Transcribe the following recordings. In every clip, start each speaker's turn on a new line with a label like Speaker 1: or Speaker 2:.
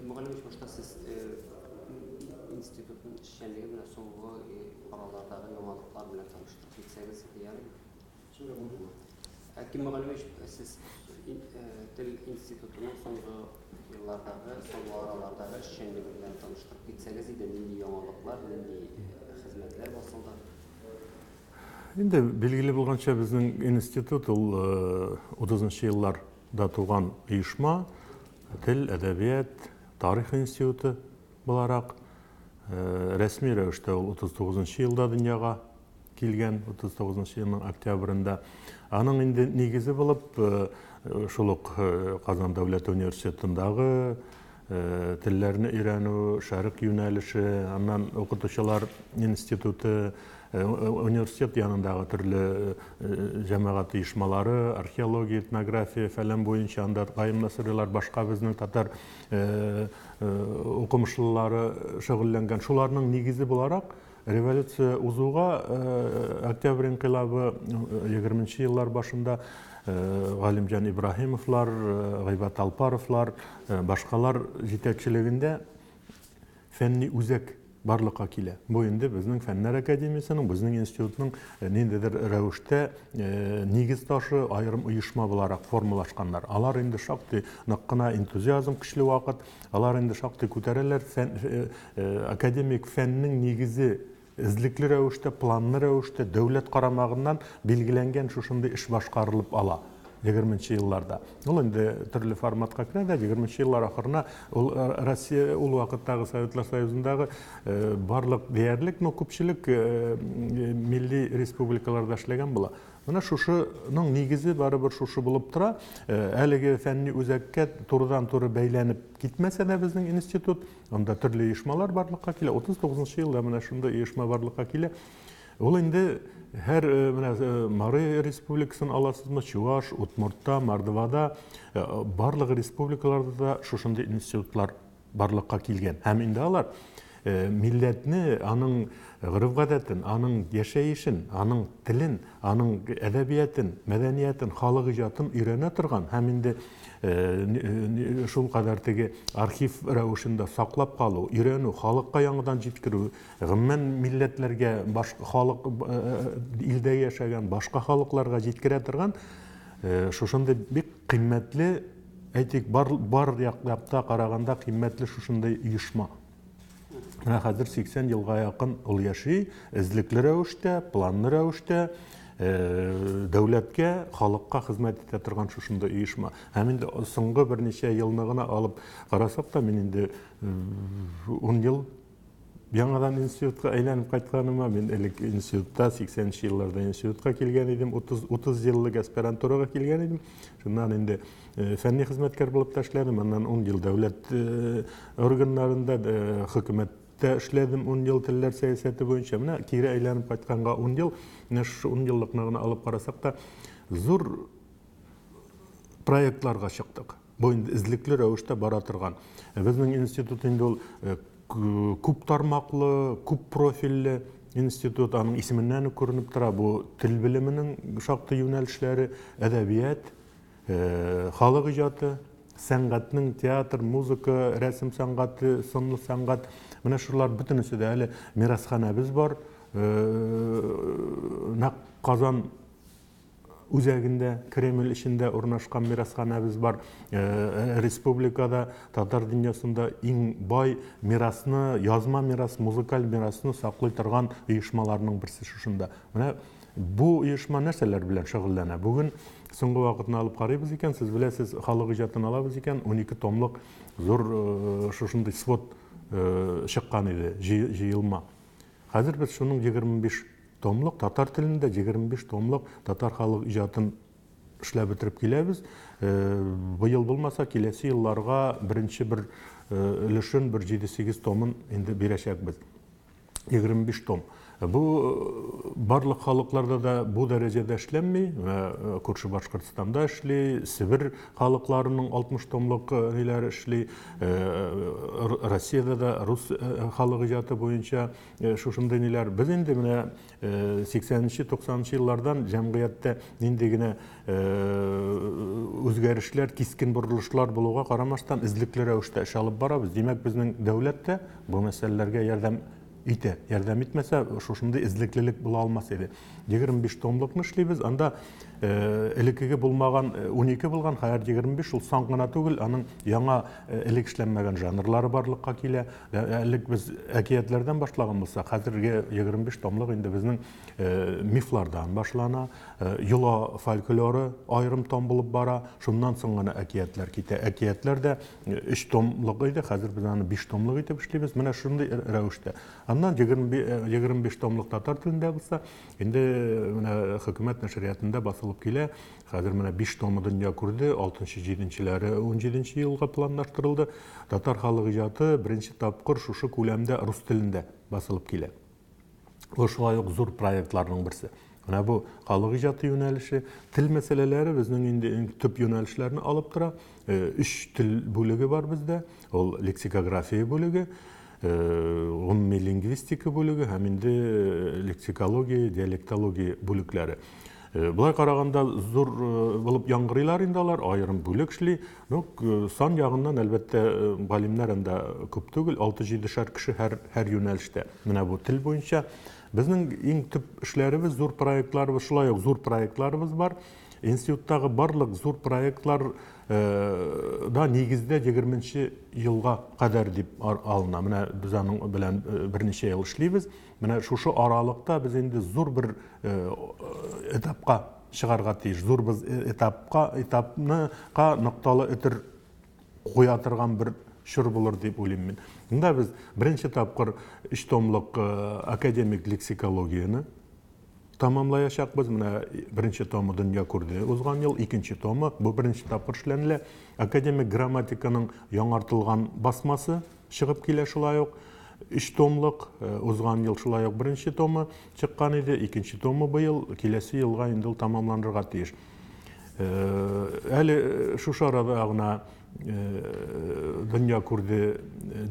Speaker 1: Әким Мөгаллимович, башта сез институтның эшчәнлеге белән соңгы аралардагы яңалыклар белән таныштырып китсәгез дияр идем. Әким Мөгаллимович, сез тел институтының соңгы еллардагы, соңгы аралардагы эшчәнлеге белән таныштырып китсәгез иде, нинди яңалыклар, нинди хезмәтләр басылды?
Speaker 2: Инде билгеле булганча, безнең институт ул 30 нчы елларда туган оешма, тел, әдәбият, тарих институты буларак. Рәсми рәвештә ул 39 нчы елда дөньяга килгән, 39 нчы елның октябрендә. Аның инде нигезе булып шул ук Казан дәүләт университетындагы телләрне өйрәнү, шәрык юнәлеше, аннан укытучылар институты, университет янындагы төрле җәмәгать оешмалары, археология, этнография фәлән буенча анда Каюм Насыйрилар, башка безнең татар укымышлылары шөгыльләнгән. Шуларның нигезе буларак революция узуга Октябрь инкыйлабы 20 еллар башында Галимҗан Ибраһимовлар, Гыйбат Алпаровлар, башкалар җитәкчелегендә фәнни үзәк барлыкка килә. Бу инде безнең Фәннәр академиясенең, безнең институтның ниндидер рәвештә нигез ташы, аерым оешма буларак формалашканнар. Алар инде шактый нык кына энтузиазм көчле вакыт, алар инде шактый күтәрәләр фән, академик фәннең нигезе эзлекле рәвештә, планлы рәвештә дәүләт карамагыннан билгеләнгән шушындый эш башкарылып ала 20 елларда. Ул инде төрле форматка керә дә, 20 еллар ахырына ул Россия ул вакыттагы Советлар Союзындагы барлык диярлек, но күпчелек милли республикаларда эшләгән була. Менә шушының нигезе барыбер шушы булып тора. Әлеге фәнни үзәккә турыдан-туры бәйләнеп китмәсә дә безнең институт, анда төрле оешмалар барлыкка килә. 39 елда менә шундый оешма барлыкка килә. Ул инде һәр менә Мари республикасын аласызмы, Чуваш, Удмуртта, Мордвада, барлык республикаларда да шушындый институтлар барлыкка килгән. Һәм инде алар милләтне, аның гореф-гадәтен, аның яшәешен, аның телен, аның әдәбиятын, мәдәниятын, халык иҗатын өйрәнә торган һәм инде шул кадәр теге архив рәвешендә саклап калу, өйрәнү, халыкка яңадан җиткерү, гомумән милләтләргә, башка халык илдә яшәгән башка халыкларга җиткерә торган шушындый бик кыйммәтле, әйтик, бар, бар яклапта караганда кыйммәтле шушындый оешма. Менә хәзер 80 елга якын ул яши, эзлекле рәвештә, планлы рәвештә, дәүләткә, халыкка хезмәт итә торган шушындый оешма. Һәм инде соңгы берничә елны гына алып карасак та, мин инде 10 ел яңадан институтка әйләнеп кайтканыма, мин элек институтта 80 нче елларда институтка килгән идем, 30 30 еллык аспирантурага килгән идем. Шуннан инде фәнни хезмәткәр булып та эшләдем, аннан 10 ел дәүләт органнарында, хөкүмәттә эшләдем 10 ел телләр сәясәте буенча. Менә кире әйләнеп кайтканга 10 ел, менә шушы 10 еллыкны гына алып карасак та, зур проектларга чыктык. Бу инде эзлекле рәвештә бара торган. Безнең институт инде ул күп тармаклы, күп профильле институт, аның исеменнән үк күренеп тора. Бу тел белеменең шактый юнәлешләре, әдәбият, халык иҗаты, сәнгатьнең театр, музыка, рәсем сәнгате, сынлы сәнгать. Менә шулар бөтенесе дә әле мирасханәбез бар. Нәкъ Казан үзәгендә, Кремль эчендә урнашкан мирасханәбез бар. Республикада, татар дөньясында иң бай мирасны, язма мирас, музыкаль мирасны саклый торган оешмаларның берсе шушында. Менә бу оешма нәрсәләр белән шөгыльләнә? Бүген соңгы вакытны алып карыйбыз икән, сез беләсез, халык иҗатын алабыз икән, 12 томлык зур шушындый свод чыккан иде, җыелма. Хәзер без шуның 25 томлык татар телендә 25 томлык татар халык иҗатын эшләп бетереп киләбез. Быел булмаса, киләсе елларга беренче бер өлешен, бер 7-8 томын инде бирәчәкбез. 25 том. Бу барлык халыкларда да бу дәрәҗәдә эшләнми. Менә күрше Башкортстанда эшли, Себер халыкларының 60 томлык ниләре эшли, Россиядә дә рус халык иҗаты буенча шушындый ниләр. Без инде менә 80-90 еллардан җәмгыятьтә нинди генә үзгәрешләр, кискен борылышлар булуга карамастан, эзлекле рәвештә эш алып барабыз. Димәк, безнең дәүләт тә бу мәсьәләләргә ярдәм итә. Ярдәм итмәсә, шушындый эзлеклелек була алмас иде. 25 томлыкны эшлибез. Анда элеккеге булмаган 12 булган, хәзер 25, ул сан гына түгел, аның яңа элек эшләнмәгән жанрлары барлыкка килә. Элек без әкиятләрдән башлаган булсак, хәзерге 25 томлык инде безнең мифлардан башлана, йола фольклоры аерым том булып бара, шуннан соң гына әкиятләр китә. Әкиятләр дә 3 томлык иде, хәзер без аны 5 томлык итеп эшлибез. Менә шундый рәвештә. Аннан 25 томлык татар телендә булса, инде менә хөкүмәт нәшриятында басылып килә. Хәзер менә 5 томы дөнья күрде, 6-нчы, 7-нчеләре 17 елга планлаштырылды. Татар халык иҗаты беренче тапкыр шушы күләмдә рус телендә басылып килә. Бу шулай ук зур проектларның берсе. Менә бу халык иҗаты юнәлеше, тел мәсьәләләре безнең инде иң төп юнәлешләрне алып тора. 3 тел бүлеге бар бездә. Ул лексикография бүлеге, гомуми лингвистика бүлеге һәм инде лексикология, диалектология бүлекләре. Болай караганда зур булып яңгырыйлар инде алар, аерым бүлек эшли. Сан ягыннан, әлбәттә, галимнәр анда күп түгел, алты-җидешәр кеше һәр юнәлештә. Менә бу тел буенча безнең иң төп эшләребез, зур проектларыбыз, шулай ук зур проектларыбыз бар. Институттагы барлык зур проектлар да нигездә егерменче елга кадәр дип алына. Менә без аның белән берничә ел эшлибез. Менә шушы аралыкта без инде зур бер этапка чыгарга тиеш. Зур без этапны ка нокталы өтер куя торган бер чор булыр дип уйлыйм мин. Монда без беренче тапкыр 3 томлык академик лексикологияне тамамлаячакбыз. Менә беренче томы дөнья күрде узган ел, икенче томы бу беренче тапкыр эшләнелә. Академик грамматиканың яңартылган басмасы чыгып килә шулай ук. 3 томлык, узган ел шулай ук беренче томы чыккан иде, икенче томы быел, киләсе елга инде ул тамамланырга тиеш. Әле шушы арада гына дөнья күрде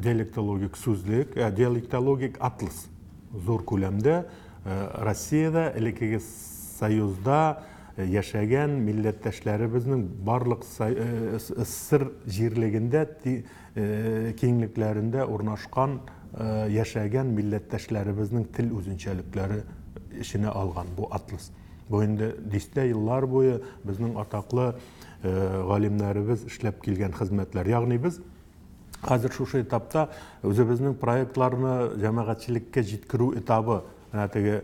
Speaker 2: диалектологик сүзлек, диалектологик атлас зур күләмдә Россиядә, элеккеге Союзда яшәгән милләттәшләребезнең барлык СССР җирлегендә, киңлекләрендә урнашкан яшәгән милләттәшләребезнең тел үзенчәлекләре эченә алган бу атлас. Бу инде дистә еллар буе безнең атаклы галимнәребез эшләп килгән хезмәтләр. Ягъни без хәзер шушы этапта үзебезнең проектларны җәмәгатьчелеккә җиткерү этабы, менә теге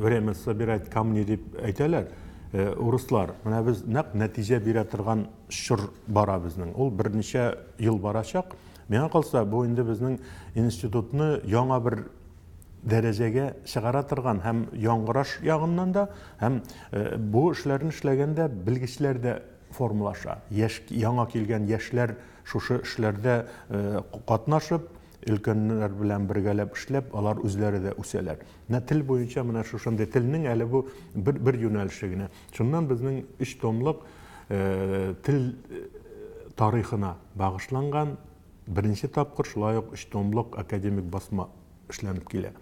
Speaker 2: время собирать камни дип әйтәләр, урыслар. Менә без нәкъ нәтиҗә бирә торган чор бара безнең. Ул берничә ел барачак. Миңа калса, бу инде безнең институтны яңа бер дәрәҗәгә чыгара торган һәм яңгыраш ягыннан да, һәм бу эшләрне эшләгәндә белгечләр дә формалаша. Яңа килгән яшьләр шушы эшләрдә катнашып, өлкәннәр белән бергәләп эшләп, алар үзләре дә үсәләр. Менә тел буенча менә шушындый телнең әле бу бер юнәлеше генә. Шуннан безнең 3 томлык тел тарихына багышланган беренче тапкыр шулай ук 3 томлык академик басма эшләнеп килә.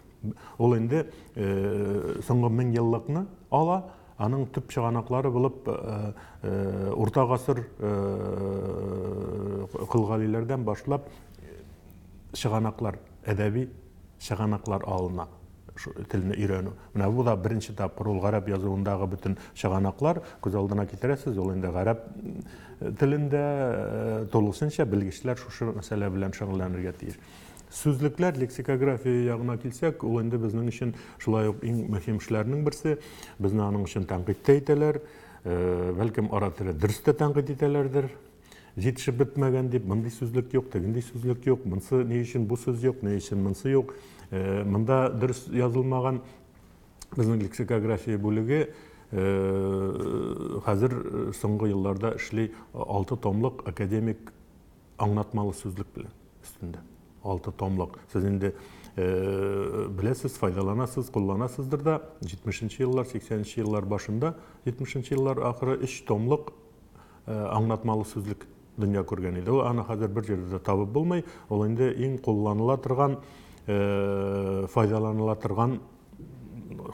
Speaker 2: Ул инде соңгы мең еллыкны ала, аның төп чыганаклары булып урта гасыр Колгалиләрдән башлап чыганаклар, әдәби чыганаклар алына телне өйрәнү. Менә бу да беренче тапкыр ул гарәп язуындагы бөтен чыганаклар күз алдына китерәсез, ул инде гарәп телендә тулысынча белгечләр шушы мәсьәлә белән шөгыльләнергә тиеш. Сүзлекләр, лексикография ягына килсәк, ул инде безнең өчен шулай ук иң мөһим эшләрнең берсе. Безне аның өчен тәнкыйть тә итәләр, бәлкем ара-тирә дөрес тә тәнкыйть итәләрдер. Җитешеп бетмәгән дип, мондый сүзлек юк, тегендәй сүзлек юк, монсы ни өчен бу сүз юк, ни өчен монсы юк. Монда дөрес язылмаган безнең лексикография бүлеге хәзер соңгы елларда эшли 6 томлык академик аңлатмалы сүзлек белән өстендә. 6 томлык. Сез инде беләсез, файдаланасыз, кулланасыздыр да, 70 еллар, 80 еллар башында, 70 еллар ахыры 3 томлык аңлатмалы сүзлек дөнья күргән иде. Ул аны хәзер бер җирдә дә табып булмый. Ул инде иң кулланыла торган, файдаланыла торган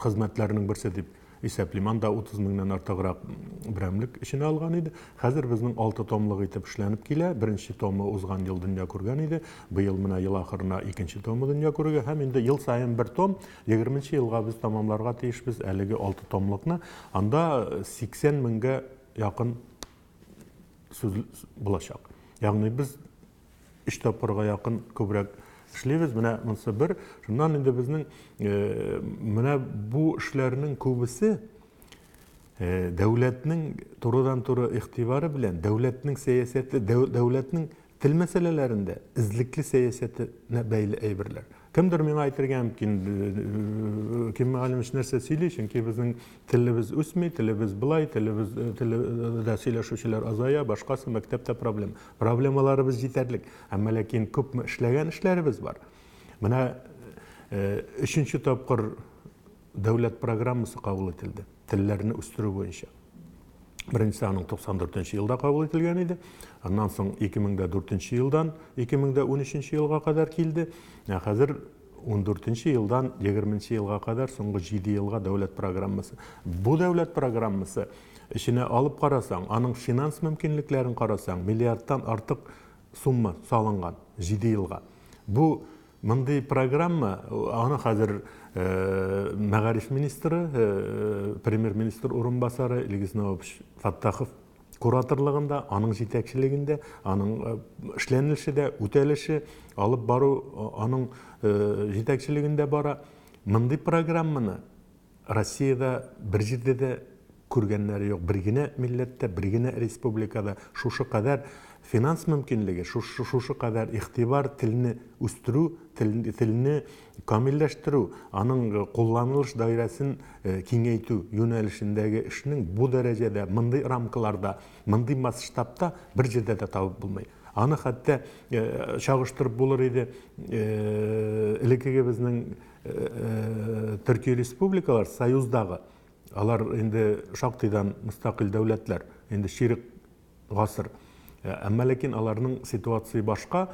Speaker 2: хезмәтләрнең берсе дип исәплим. Анда 30 меңнән артыграк берәмлек эченә алган иде. Хәзер безнең 6 томлык итеп эшләнеп килә. Беренче томы узган ел дөнья күргән иде. Быел менә ел ахырына икенче томы дөнья күрергә һәм инде ел саен бер том, 20 елга без тамамларга тиешбез әлеге 6 томлыкны. Анда 80 меңгә якын сүз булачак. Ягъни без 3 тапкырга якын күбрәк эшлибез. Менә монысы бер. Шуннан инде безнең менә бу эшләрнең күбесе дәүләтнең турыдан-туры игътибары белән, дәүләтнең сәясәте, дәүләтнең тел мәсьәләләрендә эзлекле сәясәтенә бәйле әйберләр. Кемдер миңа әйтергә мөмкин, кем мөгаллим нәрсә сөйли, чөнки безнең телебез үсми, телебез былай, телебез телдә сөйләшүчеләр азая, башкасы мәктәптә проблема. Проблемаларыбыз җитәрлек. Әмма ләкин күпме эшләгән эшләребез бар. Менә өченче тапкыр дәүләт программасы кабул ителде, телләрне үстерү буенча. Беренчесе аның 94 елда кабул ителгән иде. Аннан соң 2004 елдан 2013 елга кадәр килде. Ә хәзер 14 елдан 20 елга кадәр соңгы 7 елга дәүләт программасы. Бу дәүләт программасы эченә алып карасаң, аның финанс мөмкинлекләрен карасаң, миллиардтан артык сумма салынган 7 елга. Бу мондый программа, аны хәзер мәгариф министры, премьер-министр урынбасары Илгиз Навапович Фаттахов кураторлыгында, аның җитәкчелегендә, аның эшләнелеше дә, үтәлеше, алып бару аның җитәкчелегендә бара. Мондый программаны Россиядә бер җирдә дә күргәннәре юк. Бер генә милләттә, бер генә республикада шушы кадәр финанс мөмкинлеге, шушы кадәр игътибар телне үстерү, телне камилләштерү, аның кулланылыш даирәсен киңәйтү юнәлешендәге эшнең бу дәрәҗәдә, мондый рамкаларда, мондый масштабта бер җирдә дә табып булмый. Аны хәтта чагыштырып булыр иде, элеккеге безнең Төрки республикалар союздагы, алар инде шактыйдан мөстәкыйль дәүләтләр, инде чирек гасыр. Әмма ләкин аларның ситуация башка.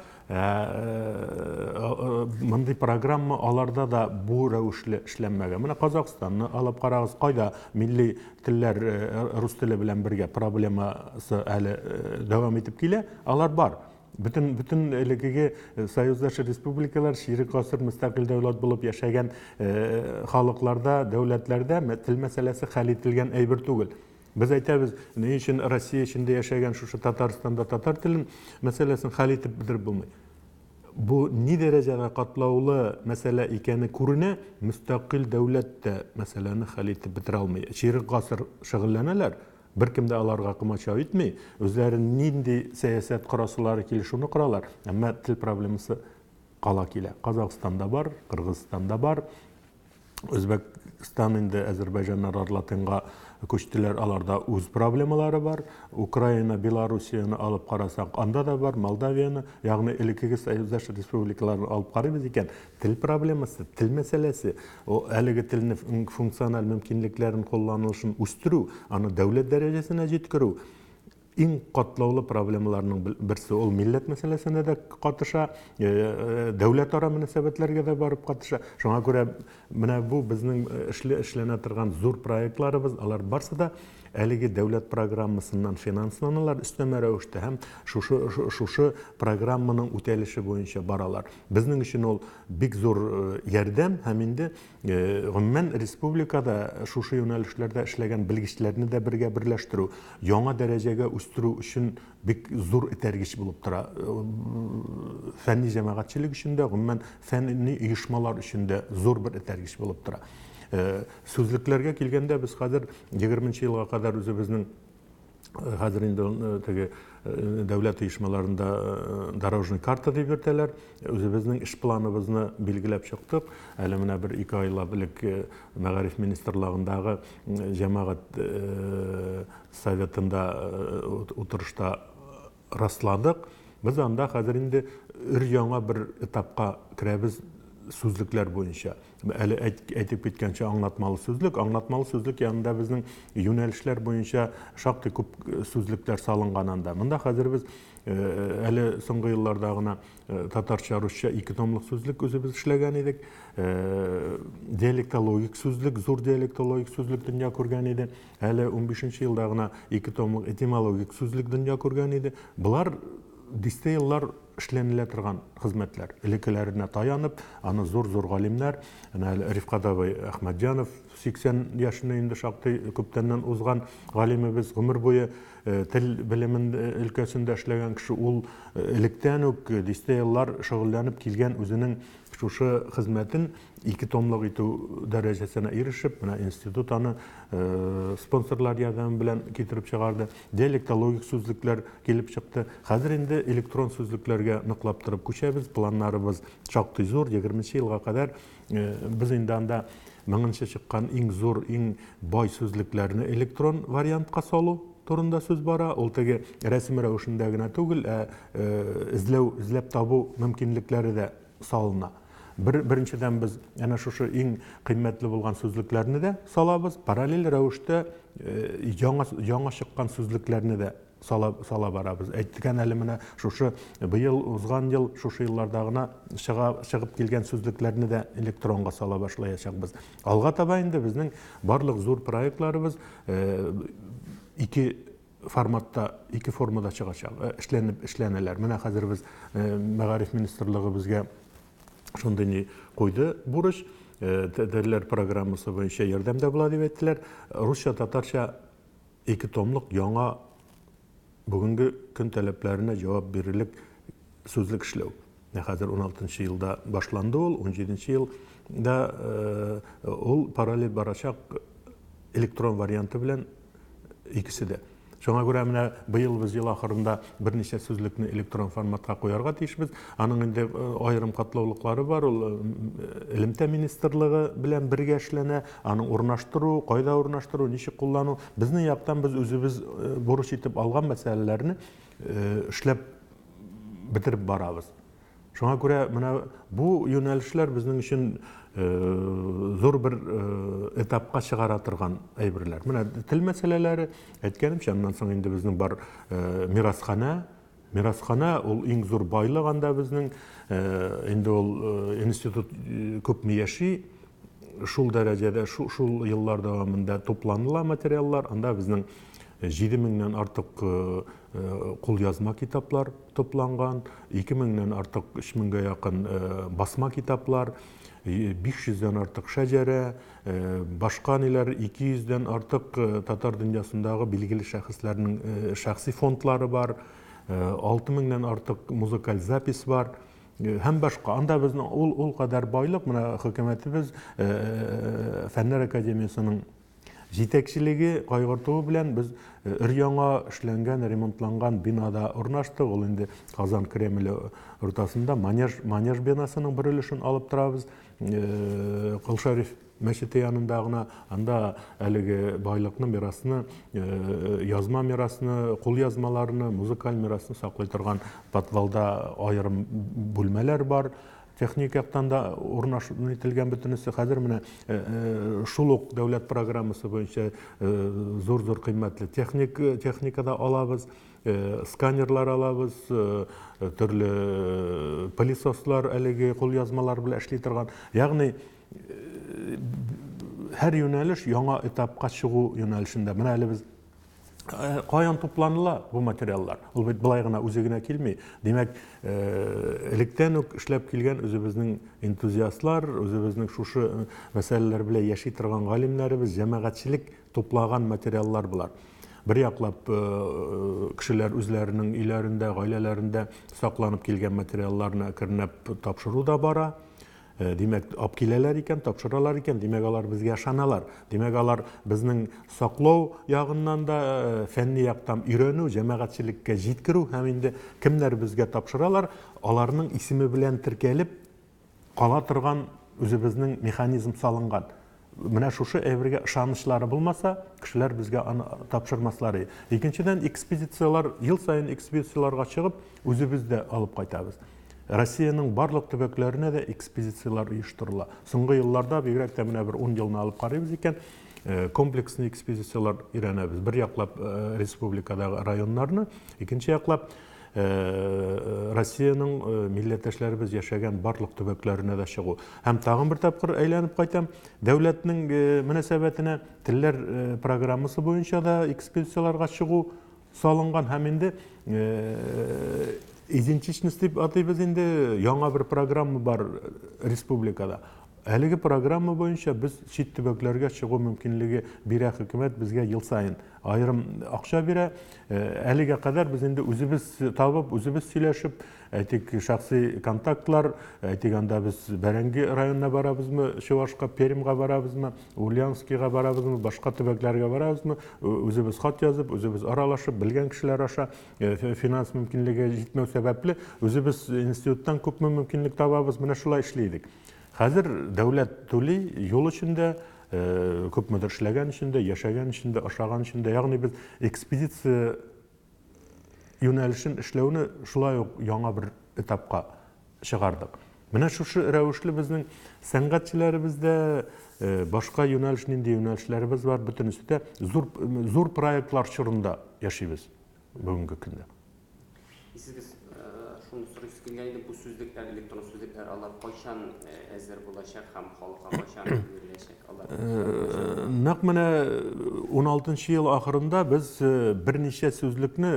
Speaker 2: Мондый программа аларда да бу рәвешле эшләнмәгән. Менә Казахстанны алып карагыз, кайда милли телләр рус теле белән бергә проблемасы әле дәвам итеп килә, алар бар. Бөтен элеккеге союздаш республикалар чирек гасыр мөстәкыйль дәүләт булып яшәгән халыкларда, дәүләтләрдә тел мәсьәләсе хәл ителгән әйбер түгел. Без әйтәбез, ни өчен Россия эчендә яшәгән шушы Татарстанда татар телен мәсьәләсен хәл итеп бетереп булмый. Бу ни дәрәҗәдә катлаулы мәсьәлә икәне күренә, мөстәкыйль дәүләт тә мәсьәләне хәл итеп бетерә алмый. Чирек гасыр шөгыльләнәләр, беркем дә аларга комачау итми, үзләре нинди сәясәт корасылары килә, шуны коралар. Әмма тел проблемасы кала килә. Казахстанда бар, Кыргызстанда бар, Үзбәкстан инде Әзербайҗаннар латинга күчтеләр, аларда үз проблемалары бар. Украина, Белоруссияне алып карасак, анда да бар, Молдавияне, ягъни элеккеге союздаш республикаларны алып карыйбыз икән, тел проблемасы, тел мәсьәләсе, әлеге телнең функциональ мөмкинлекләрен кулланылышын үстерү, аны дәүләт дәрәҗәсенә җиткерү иң катлаулы проблемаларның берсе. Ул милләт мәсьәләсенә дә катыша, дәүләт-ара мөнәсәбәтләргә дә барып катыша. Шуңа күрә менә бу безнең эшләнә торган зур проектларыбыз, алар барсы да әлеге дәүләт программасыннан финансланалар өстәмә рәвештә һәм шушы программаның үтәлеше буенча баралар. Безнең өчен ул бик зур ярдәм һәм инде гомумән республикада шушы юнәлешләрдә эшләгән белгечләрне дә бергә берләштерү, яңа дәрәҗәгә үстерү өчен бик зур этәргеч булып тора. Фәнни җәмәгатьчелек өчен дә, гомумән фәнни оешмалар өчен дә зур бер этәргеч булып тора. Сүзлекләргә килгәндә без хәзер 20 елга кадәр үзебезнең хәзер инде теге дәүләт оешмаларында дорожный карта дип йөртәләр. Үзебезнең эш планыбызны билгеләп чыктык. Әле менә бер ике айлап элек мәгариф министрлыгындагы җәмәгать советында утырышта расладык. Без анда хәзер инде өр-яңа бер этапка керәбез сүзлекләр буенча. Әле әйтеп киткәнчә, аңлатмалы сүзлек, аңлатмалы сүзлек янында безнең юнәлешләр буенча шактый күп сүзлекләр салынган анда. Монда хәзер без әле соңгы елларда гына татарча, русча ике томлык сүзлек үзебез эшләгән идек. Диалектологик сүзлек, зур диалектологик сүзлек дөнья күргән иде. Әле 15 елда гына ике томлык этимологик сүзлек дөнья күргән иде. Болар дистә еллар эшләнелә торган хезмәтләр. Элеккеләренә таянып, аны зур-зур галимнәр, әнә әле Рифкат абый Әхмәтҗанов, 80 яшенә инде шактый күптәннән узган галимебез, гомер буе тел белемен өлкәсендә эшләгән кеше, ул электән үк дистә еллар шөгыльләнеп килгән үзенең шушы хезмәтен ике томлык итү дәрәҗәсенә ирешеп, менә институт аны спонсорлар ярдәме белән китереп чыгарды. Диалектологик сүзлекләр килеп чыкты. Хәзер инде электрон сүзлекләргә ныклап торып күчәбез. Планнарыбыз шактый зур. 20 елга кадәр без инде анда меңенче чыккан иң зур, иң бай сүзлекләрне электрон вариантка салу турында сүз бара. Ул теге рәсем рәвешендә генә түгел, ә эзләү, эзләп табу мөмкинлекләре дә салына. Беренчедән без әнә шушы иң кыйммәтле булган сүзлекләрне дә салабыз, параллель рәвештә яңа чыккан сүзлекләрне дә сала барабыз. Әйткән әле менә шушы быел, узган ел, шушы елларда гына чыгып килгән сүзлекләрне дә электронга сала башлаячакбыз. Алга таба инде безнең барлык зур проектларыбыз ике форматта, ике формада чыгачак, эшләнеп, эшләнәләр. Менә хәзер без Мәгариф министрлыгы безгә шундый ни куйды бурыч, телләр программасы буенча ярдәм дә була дип әйттеләр. Русча, татарча ике томлык яңа бүгенге көн таләпләренә җавап бирерлек сүзлек эшләү. Менә хәзер 16 елда башланды ул, 17 елда ул параллель барачак электрон варианты белән икесе дә. Шуңа күрә менә быел без ел ахырында берничә сүзлекне электрон форматка куярга тиешбез. Аның инде аерым катлаулыклары бар. Ул элемтә министрлыгы белән бергә эшләнә. Аның урнаштыру, кайда урнаштыру, ничек куллану. Безнең яктан без үзебез бурыч итеп алган мәсьәләләрне эшләп бетереп барабыз. Шуңа күрә менә бу юнәлешләр безнең өчен зур бер этапка чыгара торган әйберләр. Менә тел мәсьәләләре, әйткәнемчә, аннан соң инде безнең бар мирасханә. Мирасханә ул иң зур байлык анда безнең. Инде ул институт күпме яши, шул дәрәҗәдә, шул еллар дәвамында тупланыла материаллар. Анда безнең җиде меңнән артык кулъязма китаплар тупланган, ике меңнән артык, өч меңгә якын басма китаплар, биш йөздән артык шәҗәрә, башка ниләр, ике йөздән артык татар дөньясындагы билгеле шәхесләрнең шәхси фондлары бар, алты меңнән артык музыкаль запись бар һәм башка. Анда безнең ул кадәр байлык, менә хөкүмәтебез, Фәннәр академиясенең җитәкчелеге кайгыртуы белән без өр-яңа эшләнгән, ремонтланган бинада урнаштык. Ул инде Казан Кремле уртасында манеж бинасының бер өлешен алып торабыз. Кол Шәриф мәчете янында гына. Анда әлеге байлыкны, мирасны, язма мирасны, кул язмаларны, музыкаль мирасны саклый торган подвалда аерым бүлмәләр бар. Техник яктан да урнашып ителгән бөтенесе. Хәзер менә шул ук дәүләт программасы буенча зур-зур кыйммәтле техника да алабыз, сканерлар алабыз, төрле пылесослар, әлеге кулъязмалар белән эшли торган. Ягъни һәр юнәлеш яңа этапка чыгу юнәлешендә. Менә әле без каян тупланыла бу материаллар? Ул бит былай гына үзе генә килми. Димәк, электән үк эшләп килгән үзебезнең энтузиастлар, үзебезнең шушы мәсьәләләр белән яши торган галимнәребез, җәмәгатьчелек туплаган материаллар булар. Бер яклап кешеләр үзләренең өйләрендә, гаиләләрендә сакланып килгән материалларны әкренләп тапшыру да бара. Димәк, алып киләләр икән, тапшыралар икән, димәк, алар безгә ышаналар. Димәк, алар безнең саклау ягыннан да, фәнни яктан өйрәнү, җәмәгатьчелеккә җиткерү һәм инде кемнәр безгә тапшыралар, аларның исеме белән теркәлеп кала торган үзебезнең механизм салынган. Менә шушы әйбергә ышанычлары булмаса, кешеләр безгә аны тапшырмаслар иде. Икенчедән, экспедицияләр, ел саен экспедицияләргә чыгып, үзебез дә алып кайтабыз. Россиянең барлык төбәкләренә дә экспедицияләр оештырыла. Соңгы елларда, бигрәк тә менә бер 10 елны алып карыйбыз икән, комплексный экспедицияләр өйрәнәбез. Бер яклап республикадагы районнарны, икенче яклап Россиянең милләттәшләребез яшәгән барлык төбәкләренә дә чыгу. Һәм тагын бер тапкыр әйләнеп кайтам, дәүләтнең мөнәсәбәтенә телләр программасы буенча да экспедицияләргә чыгу салынган һәм инде идентичность дип атыйбыз инде, яңа бер программа бар республикада. Әлеге программа буенча без чит төбәкләргә чыгу мөмкинлеге бирә хөкүмәт безгә ел саен. Аерым акча бирә. Әлегә кадәр без инде үзебез табып, үзебез сөйләшеп, әйтик, шәхси контактлар, әйтик, анда без Бәрәңге районына барабызмы, Чувашка, Пермьга барабызмы, Ульяновскийга барабызмы, башка төбәкләргә барабызмы, үзебез хат язып, үзебез аралашып, белгән кешеләр аша финанс мөмкинлеге җитмәү сәбәпле, үзебез институттан күпме мөмкинлек табабыз, менә шулай эшли идек. Хәзер дәүләт түли юл өчен дә, күпмедер эшләгән өчен дә, яшәгән өчен дә, ашаган өчен дә. Ягъни без экспедиция юнәлешен эшләүне шулай ук яңа бер этапка чыгардык. Менә шушы рәвешле безнең сәнгатьчеләребез дә, башка юнәлеш нинди юнәлешләребез бар, бөтенесе дә зур, зур проектлар чорында яшибез бүгенге көндә.
Speaker 1: Сезгә шуны сорыйсы килгән иде, бу сүзлекләр, электрон сүзлекләр, алар кайчан әзер булачак һәм халыкка кайчан биреләчәк? Алар
Speaker 2: нәкъ менә 16 ел ахырында без берничә сүзлекне,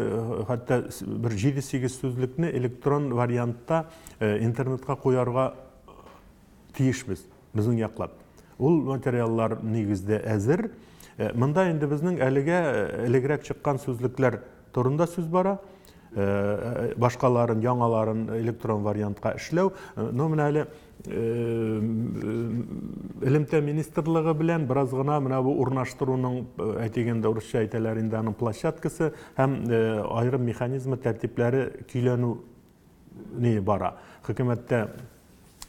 Speaker 2: хәтта бер 7-8 сүзлекне электрон вариантта интернетка куярга тиешбез, безнең яклап. Ул материаллар нигездә әзер. Монда инде безнең әлегә элегрәк чыккан сүзлекләр турында сүз бара. Башкаларын, яңаларын электрон вариантка эшләү. Но менә әле элемтә министрлыгы белән бераз гына менә бу урнаштыруның, әйтик инде, урысча әйтәләр инде, аның площадкасы һәм аерым механизмы, тәртипләре көйләнү ни бара. Хөкүмәттә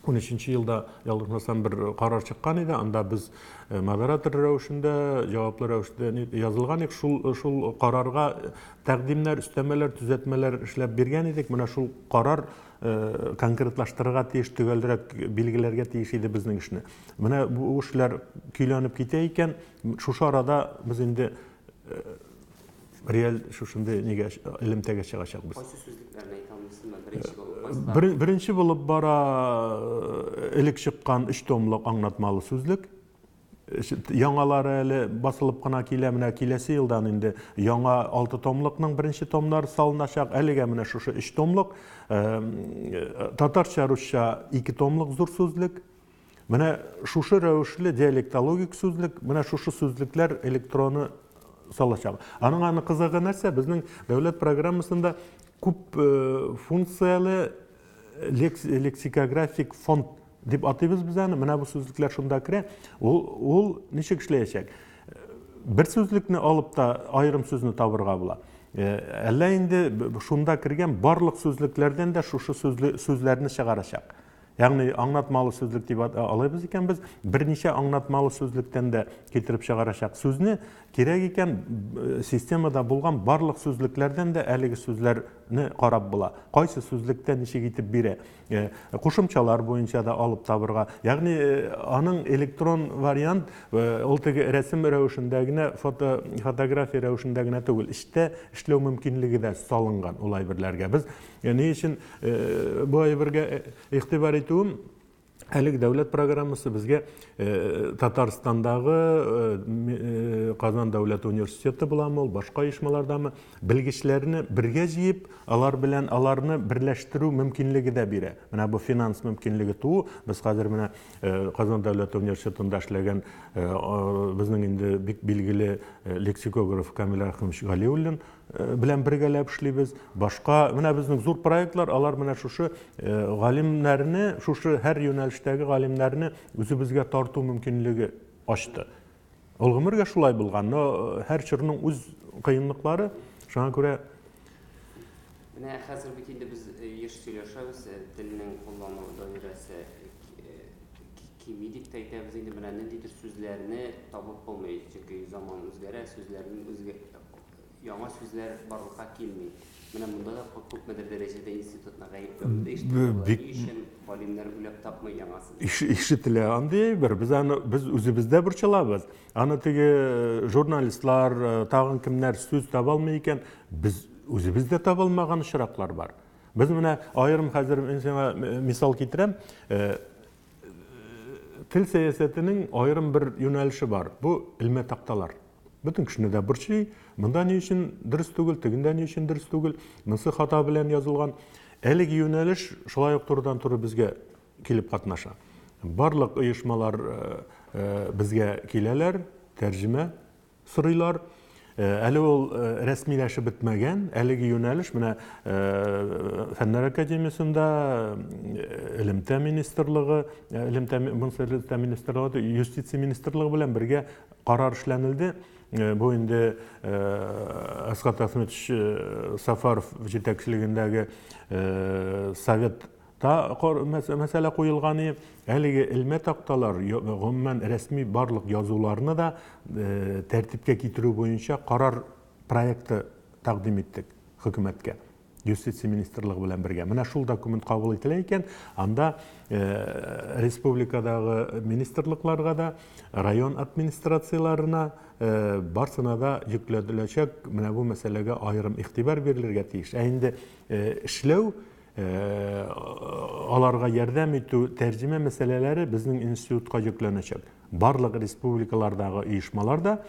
Speaker 2: 13 елда, ялгышмасам, бер карар чыккан иде. Анда без модератор рәвешендә, җаваплы рәвештә язылган идек. Шул карарга тәкъдимнәр, өстәмәләр, төзәтмәләр эшләп биргән идек. Менә шул карар конкретлаштырырга тиеш, төгәлрәк билгеләргә тиеш иде безнең эшне. Менә бу эшләр көйләнеп китә икән, шушы арада без инде реаль шушындый нигә элемтәгә чыгачакбыз.
Speaker 1: Кайсы сүзлекләрне әйтә алмыйсызмы? Беренче булып кайсылар?
Speaker 2: Беренче булып бара элек чыккан 3 томлык аңлатмалы сүзлек. Яңалары әле басылып кына килә, менә киләсе елдан инде яңа 6 томлыкның беренче томнары салыначак. Әлегә менә шушы 3 томлык, татарча, русча 2 томлык зур сүзлек. Менә шушы рәвешле диалектологик сүзлек, менә шушы сүзлекләр электроны салачак. Аның аны кызыгы нәрсә? Безнең дәүләт программасында күп функцияле лексикографик фонд дип атыйбыз без аны. Менә бу сүзлекләр шунда керә. Ул ничек эшләячәк? Бер сүзлекне алып та аерым сүзне табырга була. Әллә инде шунда кергән барлык сүзлекләрдән дә шушы сүзләрне чыгарачак. Ягъни аңлатмалы сүзлек дип алабыз икән без, берничә аңлатмалы сүзлектән дә китереп чыгарачак сүзне, кирәк икән, системада булган барлык сүзлекләрдән дә әлеге сүзләрне карап була. Кайсы сүзлектә ничек итеп бирә. Кушымчалар буенча да алып табырга. Ягъни аның электрон вариант ул теге рәсем рәвешендә генә, фото, фотография рәвешендә генә түгел, эштә эшләү мөмкинлеге дә салынган ул әйберләргә. Без ни өчен бу әйбергә игътибар итүем, әлеге дәүләт программасы безгә Татарстандагы Казан дәүләт университеты буламы ул, башка оешмалардамы, белгечләрне бергә җыеп, алар белән аларны берләштерү мөмкинлеге дә бирә. Менә бу финанс мөмкинлеге туу, без хәзер менә Казан дәүләт университетында эшләгән безнең инде бик билгеле лексикограф Камил Рәхимович Галиуллин белән бергәләп эшлибез. Башка менә безнең зур проектлар, алар менә шушы галимнәрне, шушы һәр юнәлештәге галимнәрне үзебезгә тарту мөмкинлеге ачты. Ул гомергә шулай булган, но һәр чорның үз кыенлыклары, шуңа күрә
Speaker 1: Менә хәзер бит инде без еш сөйләшәбез, телнең куллану даирәсе Кими дип тә әйтәбез инде, менә ниндидер сүзләрне табып булмый, чөнки заман үзгәрә, сүзләрнең үзгә яңа сүзләр барлыкка килми. Менә монда да күпмедер дәрәҗәдә институтны гаепләү дә ишетелә. Ни өчен галимнәр уйлап тапмый яңа
Speaker 2: сүзләр? Ишетелә андый әйбер. Без аны без үзебез дә борчылабыз. Аны теге журналистлар, тагын кемнәр сүз таба алмый икән, без үзебез дә таба алмаган очраклар бар. Без менә аерым хәзер мин сиңа мисал китерәм. Тел сәясәтенең аерым бер юнәлеше бар. Бу элмә такталар. Бөтен кешене дә борчый. Монда ни өчен дөрес түгел, тегендә ни өчен дөрес түгел, монысы хата белән язылган. Әлеге юнәлеш шулай ук турыдан-туры безгә килеп катнаша. Барлык оешмалар безгә киләләр, тәрҗемә сорыйлар. Әле ул рәсмиләшеп бетмәгән, әлеге юнәлеш менә Фәннәр академиясендә, Элемтә министрлыгы, Элемтә, монысы Элемтә министрлыгы, Юстиция министрлыгы белән бергә карар эшләнелде. Бу инде Әсгать Әхмәтович Сафаров җитәкчелегендәге совет Та мәсьәлә куелган и, әлеге элмә такталар, гомумән рәсми барлык язуларны да тәртипкә китерү буенча карар проекты тәкъдим иттек хөкүмәткә, юстиция министрлыгы белән бергә. Менә шул документ кабул ителә икән, анда республикадагы министрлыкларга да, район администрацияләренә, барсына да йөкләтеләчәк, менә бу мәсьәләгә аерым игътибар бирелергә тиеш. Ә инде эшләү аларга ярдәм итү, тәрҗемә мәсьәләләре безнең институтка йөкләнәчәк. Барлык республикалардагы оешмалар да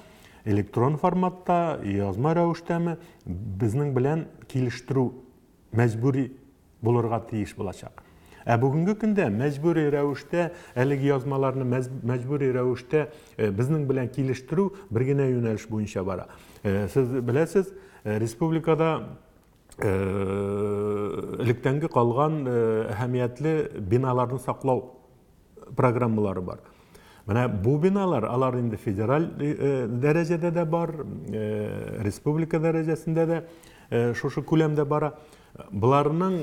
Speaker 2: электрон форматта, язма рәвештәме безнең белән килештерү мәҗбүри булырга тиеш булачак. Ә бүгенге көндә мәҗбүри рәвештә әлеге язмаларны мәҗбүри рәвештә безнең белән килештерү бер генә юнәлеш буенча бара. Сез беләсез, республикада электәнге калган әһәмиятле биналарны саклау программалары бар. Менә бу биналар, алар инде федераль дәрәҗәдә дә бар, республика дәрәҗәсендә дә шушы күләмдә бара. Боларның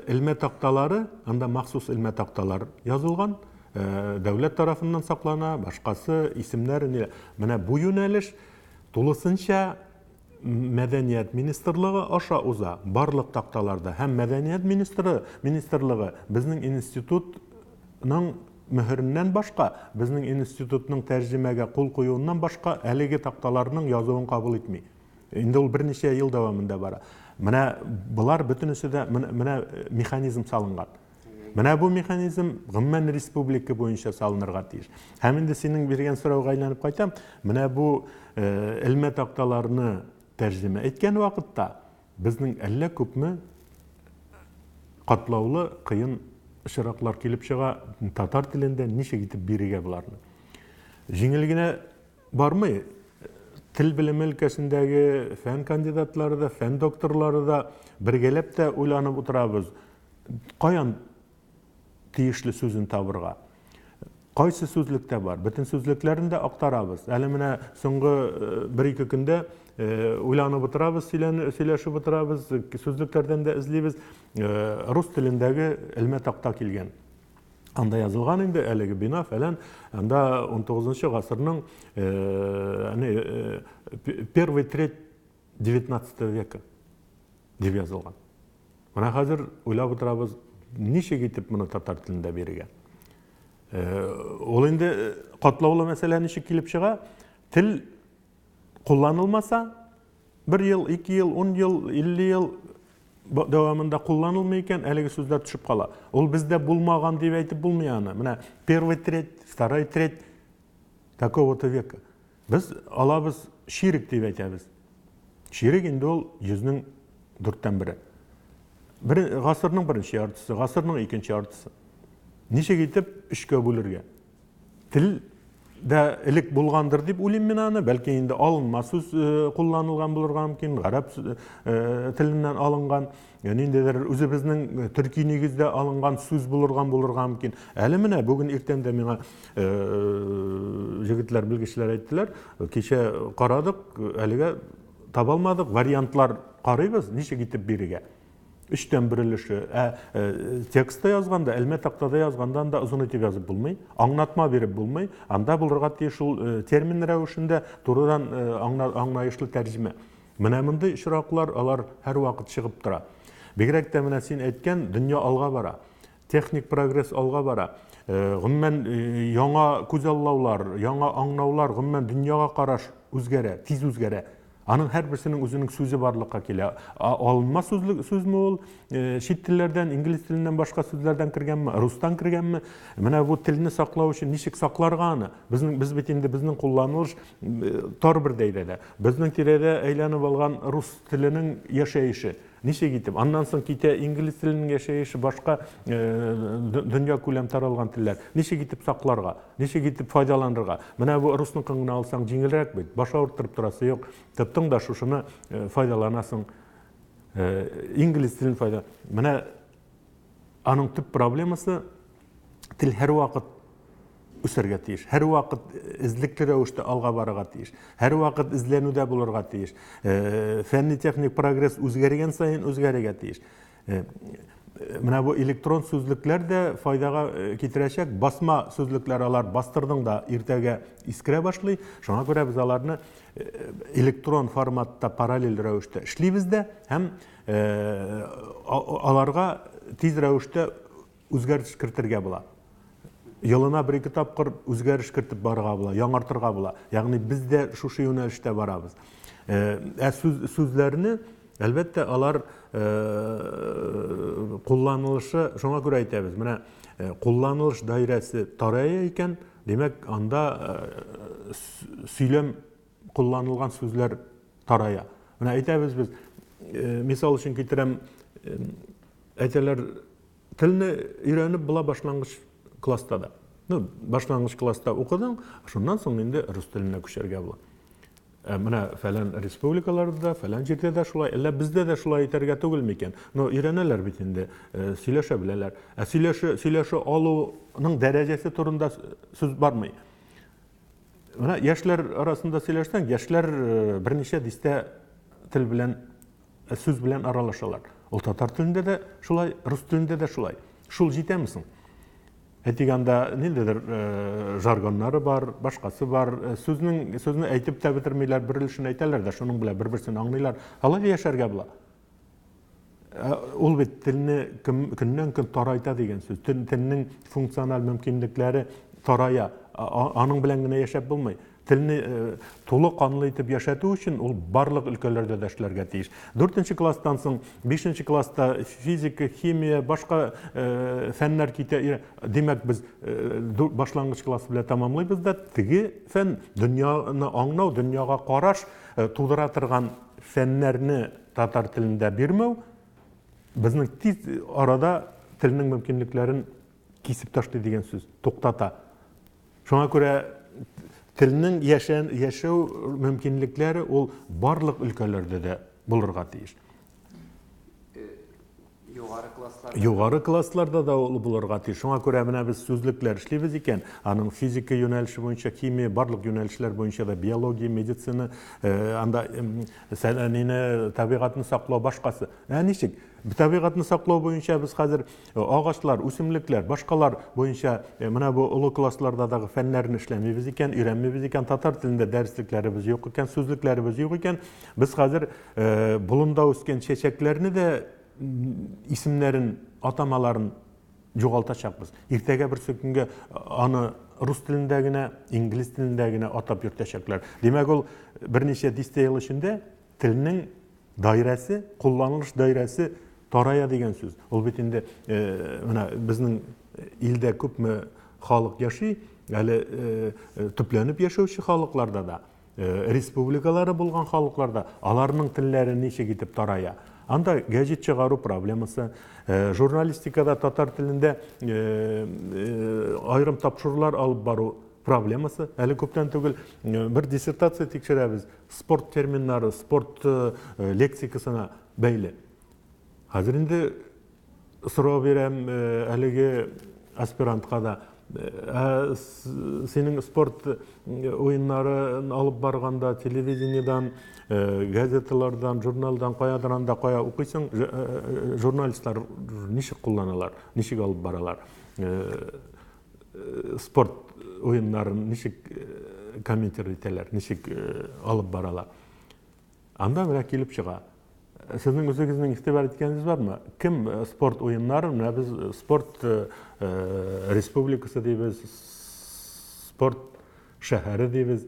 Speaker 2: элмә такталары, анда махсус элмә такталар язылган, дәүләт тарафыннан саклана, башкасы, исемнәре. Менә бу юнәлеш тулысынча Мәдәният министрлыгы аша уза барлык такталарда һәм Мәдәният министры министрлыгы безнең институтның мөһереннән башка, безнең институтның тәрҗемәгә кул куюыннан башка әлеге такталарның язуын кабул итми. Инде ул берничә ел дәвамында бара. Менә болар бөтенесе дә менә механизм салынган. Менә бу механизм гомумән республика буенча салынырга тиеш. Һәм инде синең биргән сорауга әйләнеп кайтам. Менә бу элмә такталарны тәрҗемә иткән вакытта безнең әллә күпме катлаулы, кыен очраклар килеп чыга татар телендә ничек итеп бирергә боларны. Җиңел генә бармый. Тел белеме өлкәсендәге фән кандидатлары да, фән докторлары да бергәләп тә уйланып утырабыз. Каян тиешле сүзен табырга? Кайсы сүзлектә бар? Бөтен сүзлекләрен дә актарабыз. Әле менә соңгы бер-ике көндә уйланып утырабыз, сөйләшеп утырабыз, сүзлекләрдән дә эзлибез. Рус телендәге элмә такта килгән. Анда язылган инде әлеге бина фәлән, анда 19 гасырның первый треть 19 века дип язылган. Менә хәзер уйлап утырабыз, ничек итеп моны татар телендә бирергә. Ул инде катлаулы мәсьәлә ничек килеп чыга? Тел кулланылмаса, бер ел, ике ел, ун ел, 50 ел дәвамында кулланылмый икән, әлеге сүзләр төшеп кала. Ул бездә булмаган дип әйтеп булмый аны. Менә первый треть, второй треть такого-то века. Без алабыз чирек дип әйтәбез. Чирек инде ул йөзнең дүрттән бере. Бер, гасырның беренче яртысы, гасырның икенче яртысы. Ничек итеп өчкә бүлергә? Тел дә элек булгандыр дип уйлыйм мин аны. Бәлки инде алынма сүз кулланылган булырга мөмкин, гарәп теленнән алынган. Ниндидер үзебезнең төрки нигездә алынган сүз булырган булырга мөмкин. Әле менә бүген иртән дә миңа егетләр, белгечләр әйттеләр, кичә карадык, әлегә таба алмадык, вариантлар карыйбыз, ничек итеп бирергә. Өчтән бер өлеше. Ә текстта язганда, элмә тактада язганда анда озын итеп язып булмый, аңлатма биреп булмый. Анда булырга тиеш ул термин рәвешендә турыдан аңлаешлы тәрҗемә. Менә мондый очраклар алар һәрвакыт чыгып тора. Бигрәк тә менә син әйткән, дөнья алга бара. Техник прогресс алга бара. Гомумән, яңа күзаллаулар, яңа аңлаулар, гомумән, дөньяга караш үзгәрә, тиз үзгәрә. Аның һәрберсенең үзенең сүзе барлыкка килә. Алынма сүзме ул, чит телләрдән, инглиз теленнән башка сүзләрдән кергәнме, рустан кергәнме? Менә бу телне саклау өчен ничек сакларга аны? Безнең, без бит инде безнең кулланылыш тар бер даирәдә. Безнең тирәдә әйләнеп алган рус теленең яшәеше. Ничек итеп? Аннан соң китә инглиз теленең яшәеше, башка дөнья күләм таралган телләр. Ничек итеп сакларга? Ничек итеп файдаланырга? Менә бу русныкын гына алсаң җиңелрәк бит. Баш авырттырып торасы юк. Тоттың да шушыны файдаланасың. Инглиз телен файда. Менә аның төп проблемасы тел һәрвакыт үсәргә тиеш. Һәрвакыт эзлекле рәвештә алга барырга тиеш. Һәрвакыт эзләнүдә булырга тиеш. Фәнни-техник прогресс үзгәргән саен үзгәрергә тиеш. Менә бу электрон сүзлекләр дә файдага китерәчәк. Басма сүзлекләр алар бастырдың да иртәгә искерә башлый. Шуңа күрә без аларны электрон форматта параллель рәвештә эшлибез дә һәм аларга тиз рәвештә үзгәреш кертергә була. Елына бер-ике тапкыр үзгәреш кертеп барырга була, яңартырга була. Ягъни без дә шушы юнәлештә барабыз. Ә сүзләрне, әлбәттә, алар кулланылышы, шуңа күрә әйтәбез, менә кулланылыш даирәсе тарая икән, димәк, анда сөйләм кулланылган сүзләр тарая. Менә әйтәбез без, мисал өчен китерәм, әйтәләр, телне өйрәнеп була башлангыч класста да. Ну, башлангыч класста укыдың, шуннан соң инде рус теленә күчәргә була. Менә фәлән республикаларда да, фәлән җирдә дә шулай, әллә бездә дә шулай итәргә түгел микән? Ну, өйрәнәләр бит инде, сөйләшә беләләр. Ә сөйләшә алуның дәрәҗәсе турында сүз бармый. Менә яшьләр арасында сөйләшсәң, яшьләр берничә дистә тел белән, сүз белән аралашалар. Ул татар телендә дә шулай, рус телендә дә шулай. Шул җитәме соң? Әйтик, анда ниндидер жаргоннары бар, башкасы бар. Сүзне әйтеп тә бетермиләр, бер өлешен әйтәләр дә, шуның белән бер-берсен аңлыйлар. Алай да яшәргә була. Ул бит телне көннән-көн тарайта дигән сүз. Телнең функциональ мөмкинлекләре тарая. Аның белән генә яшәп булмый. Телне тулы канлы итеп яшәтү өчен ул барлык өлкәләрдә дә эшләргә тиеш. 4 класстан соң 5 класста физика, химия, башка фәннәр китә. Димәк, без башлангыч класс белән тәмамлыйбыз да, теге фән, дөньяны аңлау, дөньяга караш тудыра торган фәннәрне татар телендә бирмәү безнең тиз арада телнең мөмкинлекләрен кисеп ташлый дигән сүз, туктата. Шуңа күрә телнең яшәү мөмкинлекләре ул барлык өлкәләрдә дә булырга тиеш.
Speaker 1: Югары классларда.
Speaker 2: Югары классларда да ул булырга тиеш. Шуңа күрә менә без сүзлекләр эшлибез икән, аның физика юнәлеше буенча, химия, барлык юнәлешләр буенча да, биология, медицина, анда табигатьне саклау, башкасы. Ә ничек? Табигатьне саклау буенча без хәзер агачлар, үсемлекләр, башкалар буенча менә бу олы классларда дагы фәннәрне эшләмибез икән, өйрәнмибез икән, татар телендә дәреслекләребез юк икән, сүзлекләребез юк икән, без хәзер болында үскән чәчәкләрне дә исемнәрен, атамаларын югалтачакбыз. Иртәгә берсе көнгә аны рус телендә генә, инглиз телендә генә атап йөртәчәкләр. Димәк, ул берничә дистә ел эчендә телнең даирәсе, кулланылыш даирәсе тарая дигән сүз. Ул бит инде менә безнең илдә күпме халык яши, әле төпләнеп яшәүче халыкларда да, республикалары булган халыкларда аларның телләре ничек итеп тарая. Анда гәҗит чыгару проблемасы, журналистикада татар телендә аерым тапшырулар алып бару проблемасы. Әле күптән түгел бер диссертация тикшерәбез, спорт терминнары, спорт лексикасына бәйле. Хәзер инде сорау бирәм әлеге аспирантка да. Ә синең спорт уеннарын алып барганда телевидениедан, газеталардан, журналдан каядыр анда кая укыйсың, журналистлар ничек кулланалар, ничек алып баралар? Спорт уеннарын ничек комментировать итәләр, ничек алып баралар? Анда менә килеп чыга. Сезнең үзегезнең игътибар иткәнегез бармы? Кем спорт уеннарын, менә без спорт республикасы дибез, спорт шәһәре дибез.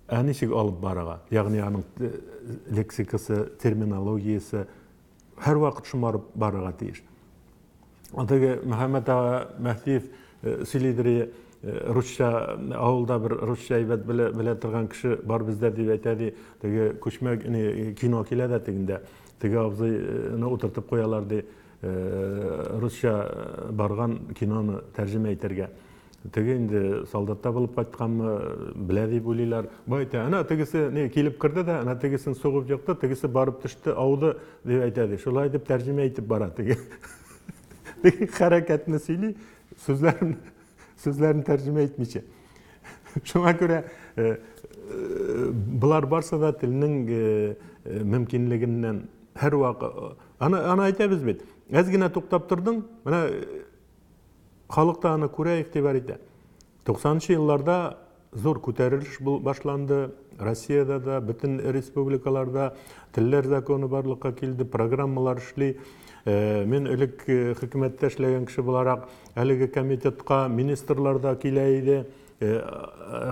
Speaker 2: Ә ничек алып барырга? Ягъни аның лексикасы, терминологиясе һәрвакыт шомарып барырга тиеш. Теге Мөхәммәт ага Мәһдиев сөйлидер, русча авылда бер русча әйбәт белә, белә торган кеше бар бездә дип әйтә ди. Теге күчмә кино килә дә тегендә. Теге абзыйны утыртып куялар ди. Русча барган киноны тәрҗемә итәргә. Теге инде солдатта булып кайтканмы, белә дип уйлыйлар. Бу әйтә, әнә тегесе ни килеп керде дә, әнә тегесен сугып екты, тегесе барып төште, ауды дип әйтә ди. Шулай дип тәрҗемә итеп бара теге. Теге хәрәкәтне сөйли, сүзләрен сүзләрен тәрҗемә итмичә. Шуңа күрә болар барсы да телнең мөмкинлегеннән һәрвакыт аны аны әйтәбез бит. Әз генә туктап тордың, менә Халык та аны күрә, игътибар итә. 90 нчы елларда зур күтәрелеш башланды. Россиядә дә, бөтен республикаларда телләр законы барлыкка килде, программалар эшли. Мин элек хөкүмәттә эшләгән кеше буларак, әлеге комитетка министрлар да килә иде,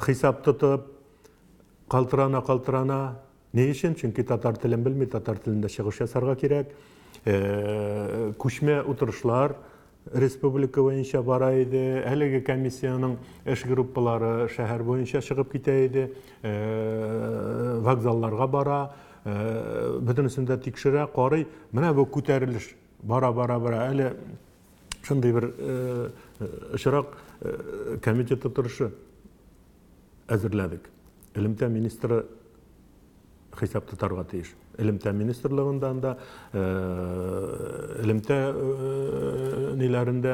Speaker 2: хисап тотып, калтырана-калтырана. Ни өчен? Чөнки татар телен белми, татар телендә чыгыш ясарга кирәк. Күчмә утырышлар республика буенча бара иде. Әлеге комиссиянең эш группалары шәһәр буенча чыгып китә иде. Вокзалларга бара, бөтенесен дә тикшерә, карый. Менә бу күтәрелеш бара, бара, бара. Әле шундый бер очрак комитет утырышы әзерләдек. Элемтә министры хисап тотарга тиеш. Элемтә министрлыгында анда элемтә ниләрендә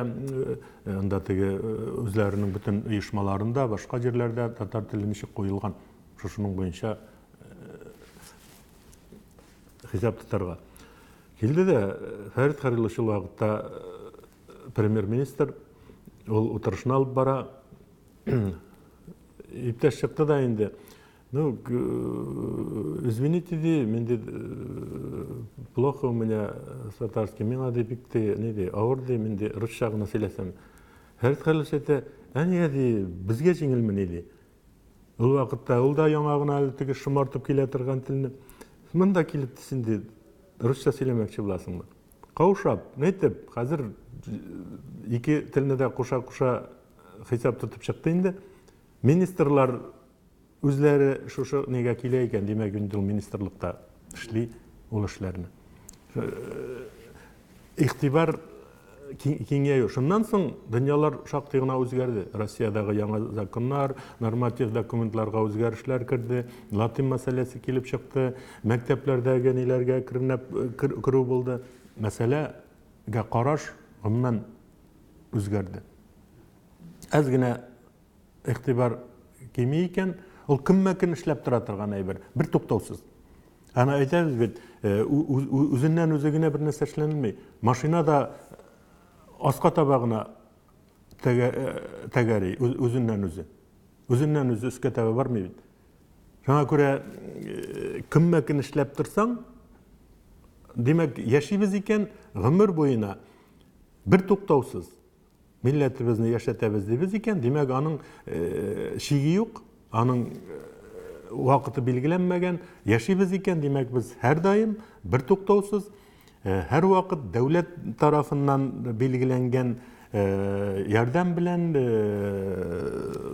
Speaker 2: анда теге үзләренең бөтен оешмаларында, башка җирләрдә татар теле ничек куелган, шушының буенча хисап тотарга. Килде дә Фәрит Харилович ул вакытта премьер-министр, ул утырышны алып бара. Иптәш чыкты да инде. Ну, извините, ди, мин ди, плохо у меня с татарским, миңа ди бик ди, ни ди, авыр ди, мин ди, русча гына сөйләсәм. Фәрит Хәлилович әйтә, ә нигә ди, безгә җиңелмени ди. Ул вакытта ул да яңа гына әле теге шомартып килә торган телне. Монда килеп син ди, русча сөйләмәкче буласыңмы? Каушап, нитеп, хәзер ике телне дә куша-куша хисап тотып чыкты инде. Министрлар үзләре шушы нигә килә икән, димәк, инде ул министрлыкта эшли ул эшләрне. Игътибар киңәю. Шуннан соң дөньялар шактый гына үзгәрде. Россиядәге яңа законнар, норматив документларга үзгәрешләр керде, латин мәсьәләсе килеп чыкты, мәктәпләрдәге ниләргә әкренләп керү булды. Мәсьәләгә караш гомумән үзгәрде. Әз генә игътибар кими икән, ул көнмә-көн эшләп тора торган әйбер, бер туктаусыз. Аны әйтәбез бит, үзеннән үзе генә бер нәрсә эшләнелми. Машина да аска таба гына тәгәри, үзеннән үзе. Үзеннән үзе өскә таба бармый бит. Шуңа күрә көнмә-көн эшләп торсаң, димәк, яшибез икән, гомер буена бер туктаусыз милләтебезне яшәтәбез дибез икән, димәк, аның чиге юк, аның вакыты билгеләнмәгән. Яшибез икән, димәк, без һәрдаим бер туктаусыз, һәрвакыт дәүләт тарафыннан билгеләнгән ярдәм белән,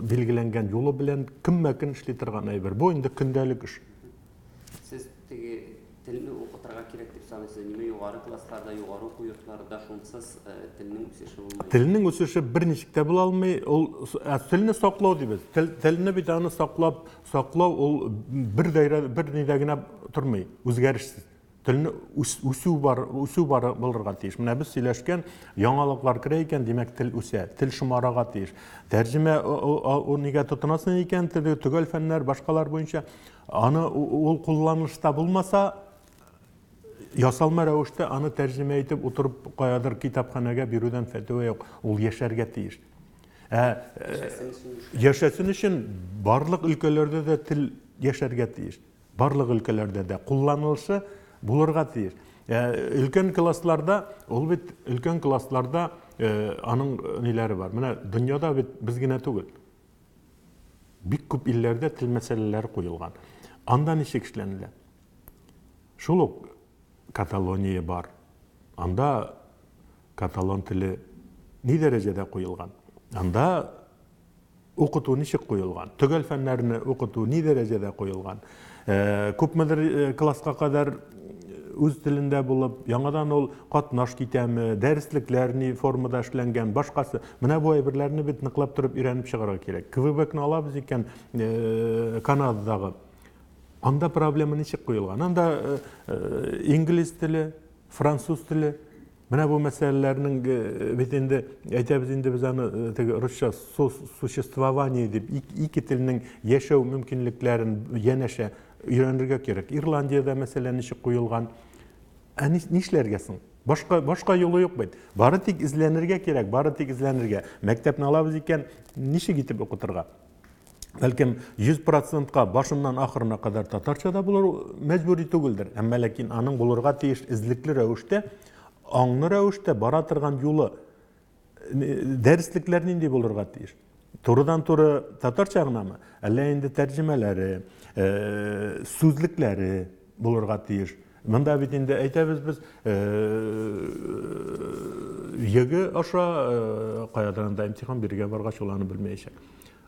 Speaker 2: билгеләнгән юлы белән көнмә-көн эшли торган әйбер. Бу инде көндәлек эш.
Speaker 1: Сез теге телне укытырга кирәк дип саныйсыз. Ниме югары классларда, югары уку йортларында шунсыз телнең үсеше булмый?
Speaker 2: Телнең үсеше берничек тә була алмый. Ул телне саклау дибез. Тел, телне бит аны саклап, саклау ул бер даирә, бер нидә генә тормый, үзгәрешсез. Телне үсү бар, үсү бар булырга тиеш. Менә без сөйләшкән яңалыклар керә икән, димәк, тел үсә, тел шомарага тиеш. Тәрҗемә ул нигә тотынасың икән, теге төгәл фәннәр, башкалар буенча, аны ул кулланылышта булмаса, ясалма рәвештә аны тәрҗемә итеп утырып каядыр китапханәгә бирүдән фәтүә юк. Ул яшәргә тиеш. Ә яшәсен өчен барлык өлкәләрдә дә тел яшәргә тиеш. Барлык өлкәләрдә дә кулланылышы булырга тиеш. Өлкән классларда, ул бит өлкән классларда аның ниләре бар. Менә дөньяда бит без генә түгел. Бик күп илләрдә тел мәсьәләләре куелган. Анда ничек эшләнелә? Шул ук Каталония бар. Анда каталон теле ни дәрәҗәдә куелган? Анда укыту ничек куелган? Төгәл фәннәрне укыту ни дәрәҗәдә куелган? Күпмедер класска кадәр үз телендә булып, яңадан ул катнаш китәме, дәреслекләр ни формада эшләнгән, башкасы. Менә бу әйберләрне бит ныклап торып өйрәнеп чыгарга кирәк. Квебекны алабыз икән, Канададагы. Анда проблема ничек куелган? Анда инглиз теле, француз теле. Менә бу мәсьәләләрнең бит инде әйтәбез инде без аны теге русча сосуществование дип ике телнең яшәү мөмкинлекләрен янәшә өйрәнергә кирәк. Ирландиядә мәсьәлә ничек куелган? Ә нишләргә соң? Башка, башка юлы юк бит. Бары тик эзләнергә кирәк, бары тик эзләнергә. Мәктәпне алабыз икән, ничек итеп укытырга? Бәлкем 100 процентка башыннан ахырына кадәр татарча да булыр мәҗбүри түгелдер. Әмма ләкин аның булырга тиеш эзлекле рәвештә, аңлы рәвештә бара торган юлы. Дәреслекләр нинди булырга тиеш? Турыдан-туры татарча гынамы? Әллә инде тәрҗемәләре, сүзлекләре булырга тиеш. Монда бит инде әйтәбез без ЕГЭ аша каядыр анда имтихан бирергә баргач ул аны белмәячәк.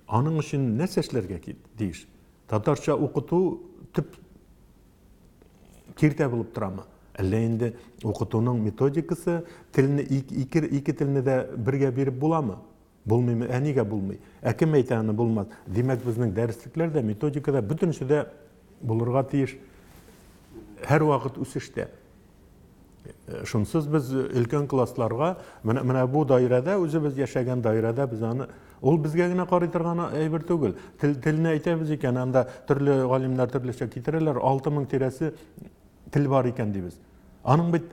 Speaker 2: Аның өчен нәрсә эшләргә тиеш? Татарча укыту төп киртә булып торамы? Әллә инде укытуның методикасы телне ике, ике телне дә бергә биреп буламы? Булмыймы? Ә нигә булмый? Ә кем әйтә аны булмас? Димәк, безнең дәреслекләр дә, методика да бөтенесе дә булырга тиеш. Һәрвакыт үсештә. Шунсыз без өлкән классларга, менә, менә бу даирәдә, үзебез яшәгән даирәдә без аны, ул безгә генә карый торган әйбер түгел. Тел, телне әйтәбез икән, анда төрле галимнәр төрлечә китерәләр, 6000 тирәсе тел бар икән дибез. Аның бит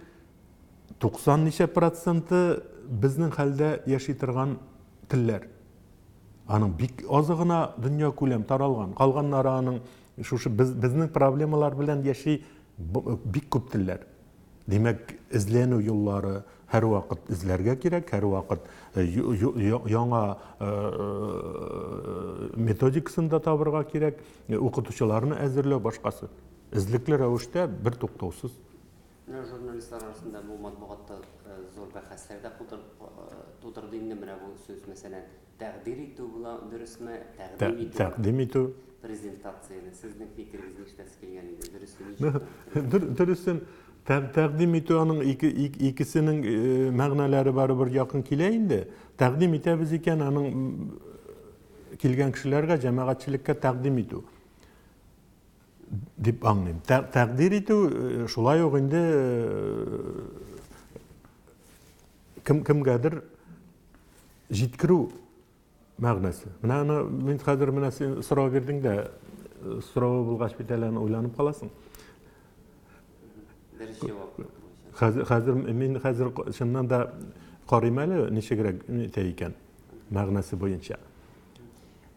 Speaker 2: 90 ничә проценты безнең хәлдә яши торган телләр. Аның бик азы гына дөнья күләм таралган. Калганнары аның шушы без, безнең проблемалар белән яши бик күп телләр. Димәк, эзләнү юллары һәрвакыт эзләргә кирәк, һәрвакыт э, яңа э, методикасын да табырга кирәк, э, укытучыларны әзерләү башкасы. Эзлекле рәвештә бер туктаусыз.
Speaker 1: Менә журналистлар арасында бу матбугатта зур бәхәсләр дә тудырды инде менә бу сүз, мәсәлән, Тәкъдир итү була, дөресме? Тәкъдим итү.
Speaker 2: Тәкъдим итү.
Speaker 1: Презентацияне. Сезнең фикерегез нишләсе килгән иде? Дөресе ничек?
Speaker 2: Дөресен тәкъдим итү аның ике, икесенең э, мәгънәләре барыбер якын килә инде. Тәкъдим итәбез икән, аның килгән кешеләргә, җәмәгатьчелеккә тәкъдим итү дип аңлыйм. Тәкъдир итү э, шулай ук инде э, кем кемгәдер җиткерү мәгънәсе. Менә аны мин хәзер менә син сорау бирдең дә, соравы булгач бит әле аны уйланып каласың.
Speaker 1: Дөрес җавап.
Speaker 2: Хәзер, хәзер мин хәзер чыннан да карыйм әле ничегрәк итә икән мәгънәсе буенча.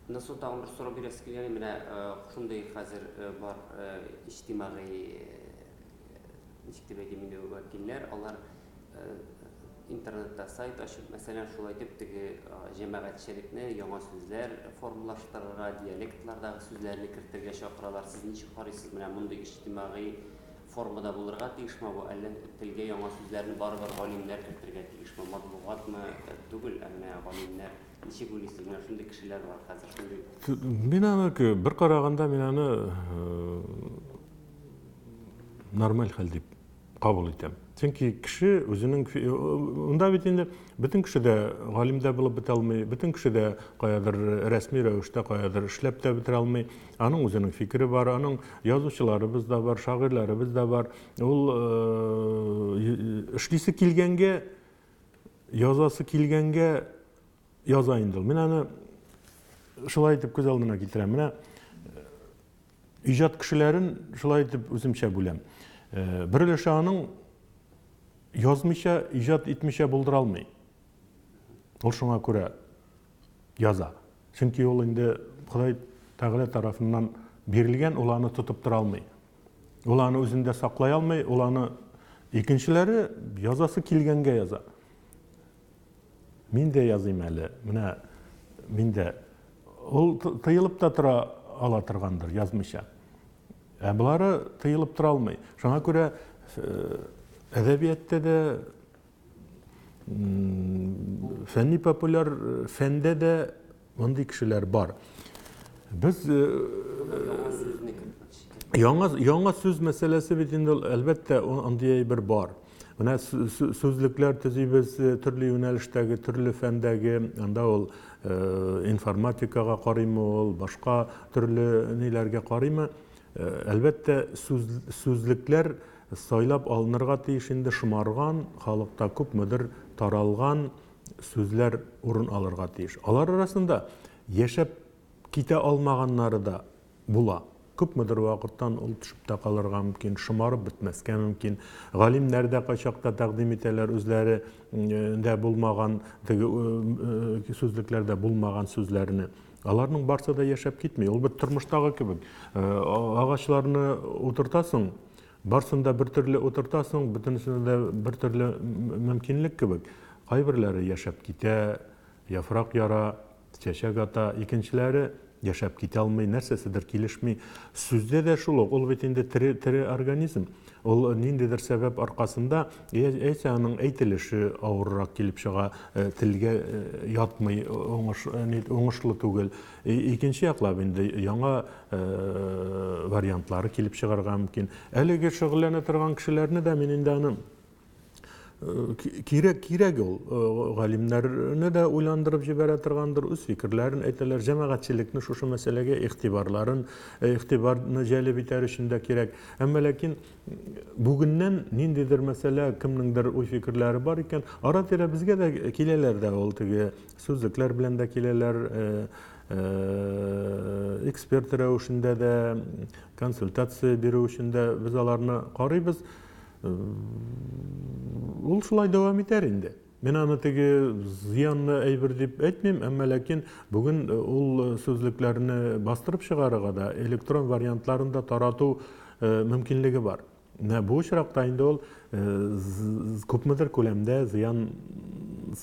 Speaker 1: Менә соң тагын бер сорау бирәсе килгән, менә шундый хәзер бар иҗтимагый ничек дип әйтим инде вәкилләр, алар интернетта сайт ачып, мәсәлән, шулай итеп теге җәмәгатьчелекне яңа сүзләр формалаштырырга, диалектлардагы сүзләрне кертергә чакыралар. Сез ничек карыйсыз, менә мондый иҗтимагый формада булырга тиешме бу, әллә телгә яңа сүзләрне барыбер галимнәр кертергә тиешме? Матбугатмы түгел, ә менә галимнәр. Ничек уйлыйсыз, менә шундый кешеләр бар хәзер, шундый.
Speaker 2: Мин аны бер караганда мин аны нормаль хәл дип кабул итәм. Чөнки кеше үзенең монда бит инде бөтен кеше дә галим дә булып бетә алмый, бөтен кеше дә каядыр рәсми рәвештә каядыр эшләп тә бетерә алмый. Аның үзенең фикере бар, аның язучыларыбыз да бар, шагыйрьләребез дә бар. Ул эшлисе килгәнгә, язасы килгәнгә яза инде ул. Мин аны шулай итеп күз алдына китерәм. Менә иҗат кешеләрен шулай итеп үземчә бүләм. Бер өлеше аның язмыйча, иҗат итмичә булдыра алмый. Ул шуңа күрә яза. Чөнки ул инде Ходай Тәгалә тарафыннан бирелгән, ул аны тотып тора алмый. Ул аны үзендә саклай алмый, ул аны икенчеләре язасы килгәнгә яза. Мин дә языйм әле. Менә мин дә. Ул тыелып та тора ала торгандыр, язмыйча. Ә болары тыелып тора алмый. Шуңа күрә әдәбиятта да, фәнни популяр фәндә дә мондый кешеләр бар. Без яңа яңа сүз мәсьәләсе бит инде, әлбәттә, андый әйбер бар. Менә сүзлекләр төзибез төрле юнәлештәге, төрле фәндәге, анда ул информатикага карыймы ул, башка төрле ниләргә карыймы. Әлбәттә, сүзлекләр сайлап алынырга тиеш инде шомарган, халыкта күпмедер таралган сүзләр урын алырга тиеш. Алар арасында яшәп китә алмаганнары да була. Күпмедер вакыттан ул төшеп тә калырга мөмкин, шомарып бетмәскә мөмкин. Галимнәр дә кайчакта тәкъдим итәләр үзләре дә булмаган, теге сүзлекләрдә булмаган сүзләрне. Аларның барсы да яшәп китми. Ул бит тормыштагы кебек. Агачларны утыртасың, барсын да бер төрле утыртасың, бөтенесенә дә бер төрле мөмкинлек кебек. Кайберләре яшәп китә, яфрак яра, чәчәк ата, икенчеләре яшәп китә алмый, нәрсәседер килешми. Сүздә дә шул ук, ул бит инде тере, тере организм. Ул ниндидер сәбәп аркасында, яисә аның әйтелеше авыррак килеп чыга, телгә ятмый, уңышлы түгел. Икенче яклап инде яңа вариантлары килеп чыгарга мөмкин. Әлеге шөгыльләнә торган кешеләрне дә мин инде аны кирәк, кирәк ул. Галимнәрне дә уйландырып җибәрә торгандыр, үз фикерләрен әйтәләр, җәмәгатьчелекне шушы мәсьәләгә игътибарларын, игътибарны җәлеп итәр өчен дә кирәк. Әмма ләкин бүгеннән ниндидер мәсьәлә, кемнеңдер уй-фикерләре бар икән, ара-тирә безгә дә киләләр дә ул, теге сүзлекләр белән дә киләләр, эксперт рәвешендә дә, консультация бирү өчен дә без аларны карыйбыз. Ул шулай дәвам итәр инде. Мин аны теге зыянлы әйбер дип әйтмим, әмма ләкин бүген ул сүзлекләрне бастырып чыгарырга да, электрон вариантларын да тарату мөмкинлеге бар. Менә бу очракта инде ул күпмедер күләмдә зыян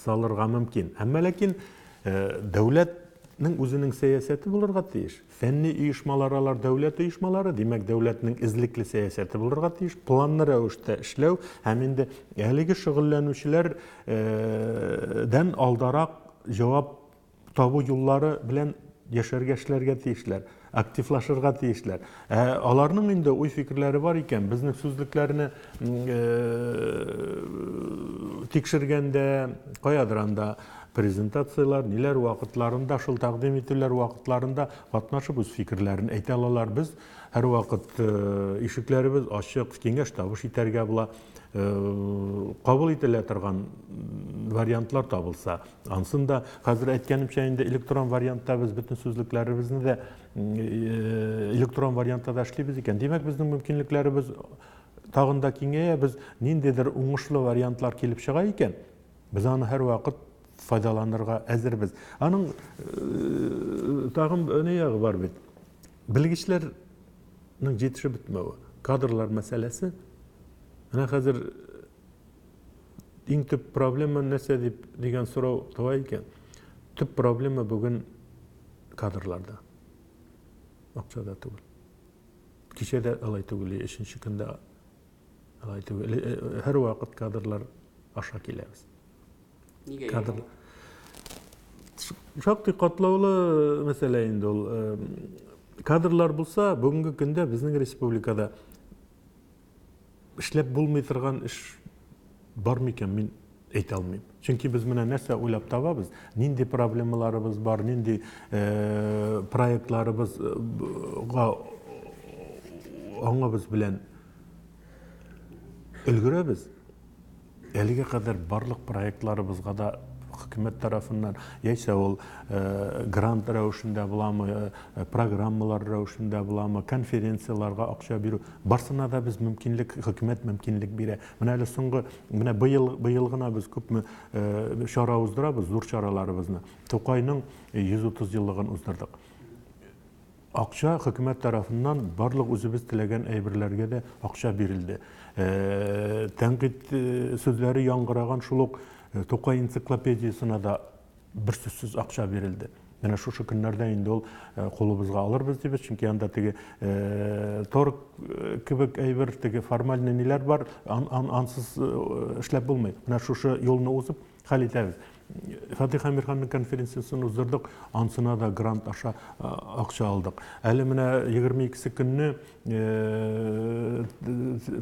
Speaker 2: салырга мөмкин. Әмма ләкин дәүләтнең үзенең сәясәте булырга тиеш. Фәнни оешмалар алар дәүләт оешмалары, димәк, дәүләтнең эзлекле сәясәте булырга тиеш, планлы рәвештә эшләү һәм инде әлеге шөгыльләнүчеләрдән алдарак җавап табу юллары белән яшәргә, эшләргә тиешләр, активлашырга тиешләр. Ә аларның инде уй-фикерләре бар икән, безнең сүзлекләрне тикшергәндә, каядыр анда презентацияләр, ниләр вакытларында, шул тәкъдим итүләр вакытларында катнашып үз фикерләрен әйтә алалар. Без һәрвакыт ишекләребез ачык, киңәш табыш итәргә була. Кабул ителә торган вариантлар табылса, ансын да хәзер әйткәнемчә инде электрон вариантта без бөтен сүзлекләребезне дә электрон вариантта да эшлибез икән. Димәк, безнең мөмкинлекләребез тагын да киңәя, без ниндидер уңышлы вариантлар килеп чыга икән, без аны һәрвакыт файдаланырга әзербез. Аның тагын ни ягы бар бит? Белгечләрнең җитешеп бетмәве, кадрлар мәсьәләсе. Менә хәзер иң төп проблема нәрсә дип дигән сорау туа икән. Төп проблема бүген кадрларда. Акчада түгел. Кичә дә алай түгел, өченче көндә алай түгел. Һәрвакыт кадрлар аша киләбез.
Speaker 1: Нигә?
Speaker 2: Кадр. Шактый катлаулы мәсьәлә инде ул. Кадрлар булса, бүгенге көндә безнең республикада эшләп булмый торган эш бар микән, мин әйтә алмыйм. Чөнки без менә нәрсә уйлап табабыз, нинди проблемаларыбыз бар, нинди проектларыбызга аңыбыз белән өлгерәбез. Әлегә кадәр барлык проектларыбызга да хөкүмәт тарафыннан, яисә ул грант рәвешендә буламы, программалар рәвешендә буламы, конференцияләргә акча бирү, барсына да без мөмкинлек, хөкүмәт мөмкинлек бирә. Менә әле соңгы, менә быел, быел гына без күпме чара уздырабыз, зур чараларыбызны. Тукайның 130 еллыгын уздырдык. Акча хөкүмәт тарафыннан барлык үзебез теләгән әйберләргә дә акча бирелде. Тәнкыйть сүзләре яңгыраган шул ук Тукай энциклопедиясенә дә бер сүзсез акча бирелде. Менә шушы көннәрдә инде ул кулыбызга алырбыз дибез, чөнки анда теге торг кебек әйбер, теге формальный ниләр бар, ансыз эшләп булмый. Менә шушы юлны узып хәл итәбез. Фатих Әмирханның конференциясен уздырдык, ансына да грант аша акча алдык. Әле менә 22 көнне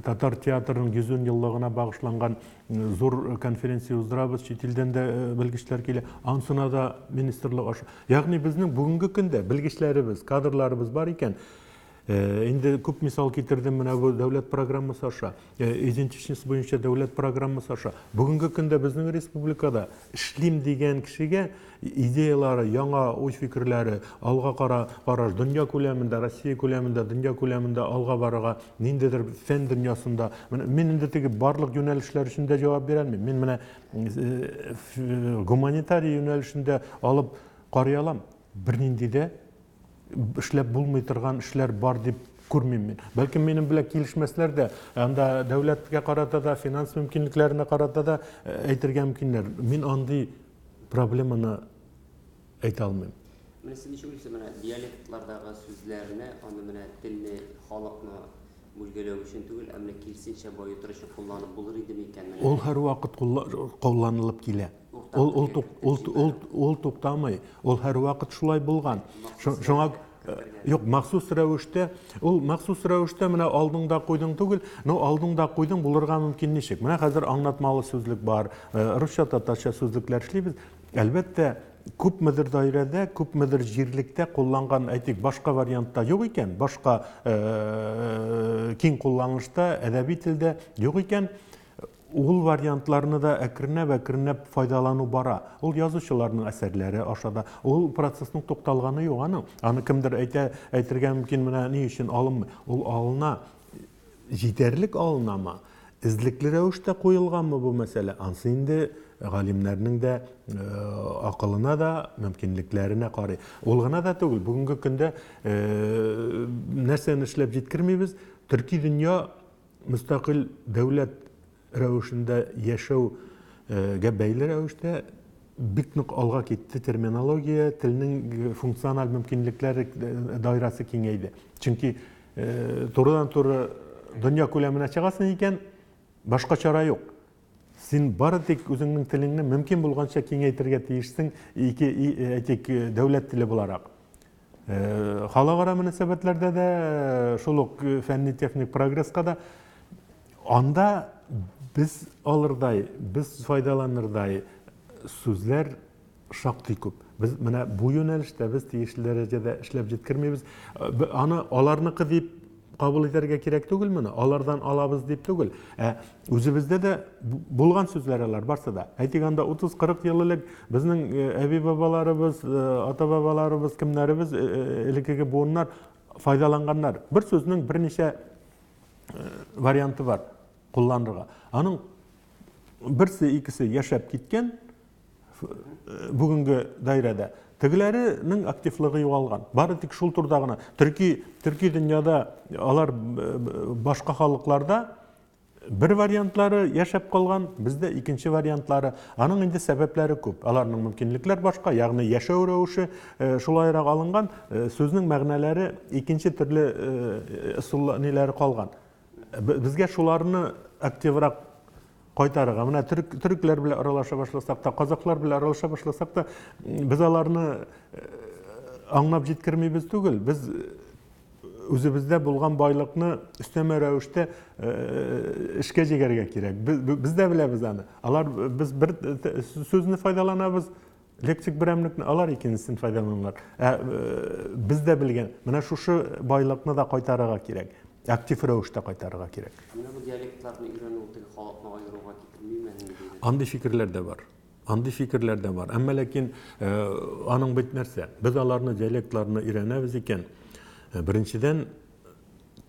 Speaker 2: татар театрының 110 еллыгына багышланган зур конференция уздырабыз, чит илдән дә белгечләр килә. Ансына да министрлык аша. Ягъни безнең бүгенге көндә белгечләребез, кадрларыбыз бар икән. Инде күп мисал китердем менә бу дәүләт программасы аша, идентичность буенча дәүләт программасы аша. Бүгенге көндә безнең республикада эшлим дигән кешегә идеялары, яңа уй-фикерләре, алга кара караш, дөнья күләмендә, Россия күләмендә, дөнья күләмендә алга барырга, ниндидер фән дөньясында. Менә мин инде теге барлык юнәлешләр өчен дә җавап бирә алмыйм. Мин менә гуманитарий юнәлешендә алып карый алам. Бернинди дә эшләп булмый торган эшләр бар дип күрмим мин. Бәлкем минем белән килешмәсләр дә, анда дәүләткә карата да, финанс мөмкинлекләренә карата да әйтергә мөмкиннәр. Мин андый проблеманы әйтә алмыйм.
Speaker 1: Менә сез ничек уйлыйсыз, менә диалектлардагы сүзләрне, аны менә телне, халыкны бүлгәләү өчен түгел, ә менә киресенчә баетыр өчен кулланып булыр иде микән?
Speaker 2: Ул һәрвакыт кулланылып килә. Ул туктамый. Ул һәрвакыт шулай булган. Шуңа юк, махсус рәвештә, ул махсус рәвештә менә алдыңда куйдың түгел, но алдыңда куйдың булырга мөмкин ничек? Менә хәзер аңлатмалы сүзлек бар, русча, татарча сүзлекләр эшлибез. Әлбәттә, күпмедер даирәдә, күпмедер җирлектә кулланган, әйтик, башка вариантта юк икән, башка киң кулланылышта, әдәби телдә юк икән, ул вариантларны да әкренләп-әкренләп файдалану бара. Ул язучыларның әсәрләре аша да, ул процессның тукталганы юк аның. Аны кемдер әйтә, әйтергә мөмкин, менә ни өчен алынмый. Ул алына, җитәрлек алынамы? Эзлекле рәвештә куелганмы бу мәсьәлә? Ансы инде галимнәрнең дә акылына да, мөмкинлекләренә карый. Ул гына да түгел, бүгенге көндә нәрсәне эшләп җиткермибез? Төрки дөнья мөстәкыйль дәүләт рәвешендә яшәүгә бәйле рәвештә бик нык алга китте терминология, телнең функциональ мөмкинлекләре даирасы киңәйде. Чөнки турыдан-туры дөнья күләменә чыгасың икән, башка чара юк. Син бары тик үзеңнең телеңне мөмкин булганча киңәйтергә тиешсең, ике, әйтик, дәүләт теле буларак. Халыкара мөнәсәбәтләрдә дә, шул ук фәнни-техник прогресска да анда без алырдай, без файдаланырдай сүзләр шактый күп. Без менә бу юнәлештә без тиешле дәрәҗәдә эшләп җиткермибез. Аны аларныкы дип кабул итәргә кирәк түгел моны, алардан алабыз дип түгел. Ә үзебездә дә булган сүзләр алар барсы да. Әйтик, анда 30-40 ел элек безнең әби-бабаларыбыз, ата-бабаларыбыз, кемнәребез, элеккеге буыннар файдаланганнар. Бер сүзнең берничә варианты бар кулланырга. Аның берсе, икесе яшәп киткән бүгенге даирәдә. Тегеләренең активлыгы югалган. Бары тик шул турыда гына. Төрки дөньяда алар башка халыкларда бер вариантлары яшәп калган, бездә икенче вариантлары. Аның инде сәбәпләре күп. Аларның мөмкинлекләр башка, ягъни яшәү рәвеше шулайрак алынган, сүзнең мәгънәләре икенче төрле ысул ниләре калган. Безгә шуларны активрак кайтарырга. Менә төрекләр белән аралаша башласак та, казаклар белән аралаша башласак та, без аларны аңлап җиткермибез түгел. Без Үзебездә булган байлыкны өстәмә рәвештә эшкә җигәргә кирәк. Без дә беләбез аны. Алар без бер сүзне файдаланабыз, лексик берәмлекне, алар икенчесен файдаланалар. Ә без дә белгән, менә шушы байлыкны да кайтарырга кирәк. Актив рәвештә кайтарырга кирәк.
Speaker 1: Менә бу диалектларны өйрәнү теге халыкны аеруга китермиме?
Speaker 2: Андый фикерләр дә бар. Андый фикерләр дә бар. Әмма ләкин аның бит нәрсә? Без аларны диалектларны өйрәнәбез икән, беренчедән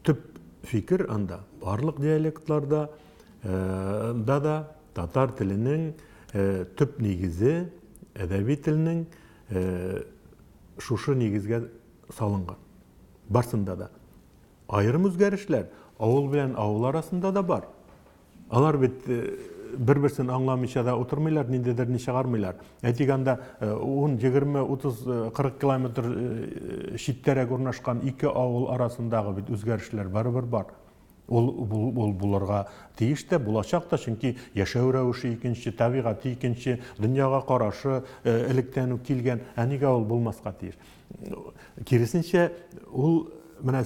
Speaker 2: төп фикер анда барлык диалектларда да да татар теленең төп нигезе, әдәби телнең шушы нигезгә салынган. Барсында да. Аерым үзгәрешләр авыл белән авыл арасында да бар. Алар бит бер-берсен аңламыйча да утырмыйлар, ниндидер ни чыгармыйлар. Әйтик, анда 10, 20, 30, 40 километр читтәрәк урнашкан ике авыл арасындагы бит үзгәрешләр барыбер бар. Ул, ул булырга тиеш тә, булачак та, чөнки яшәү рәвеше икенче, табигате икенче, дөньяга карашы электән үк килгән. Ә нигә ул булмаска тиеш? Киресенчә, ул менә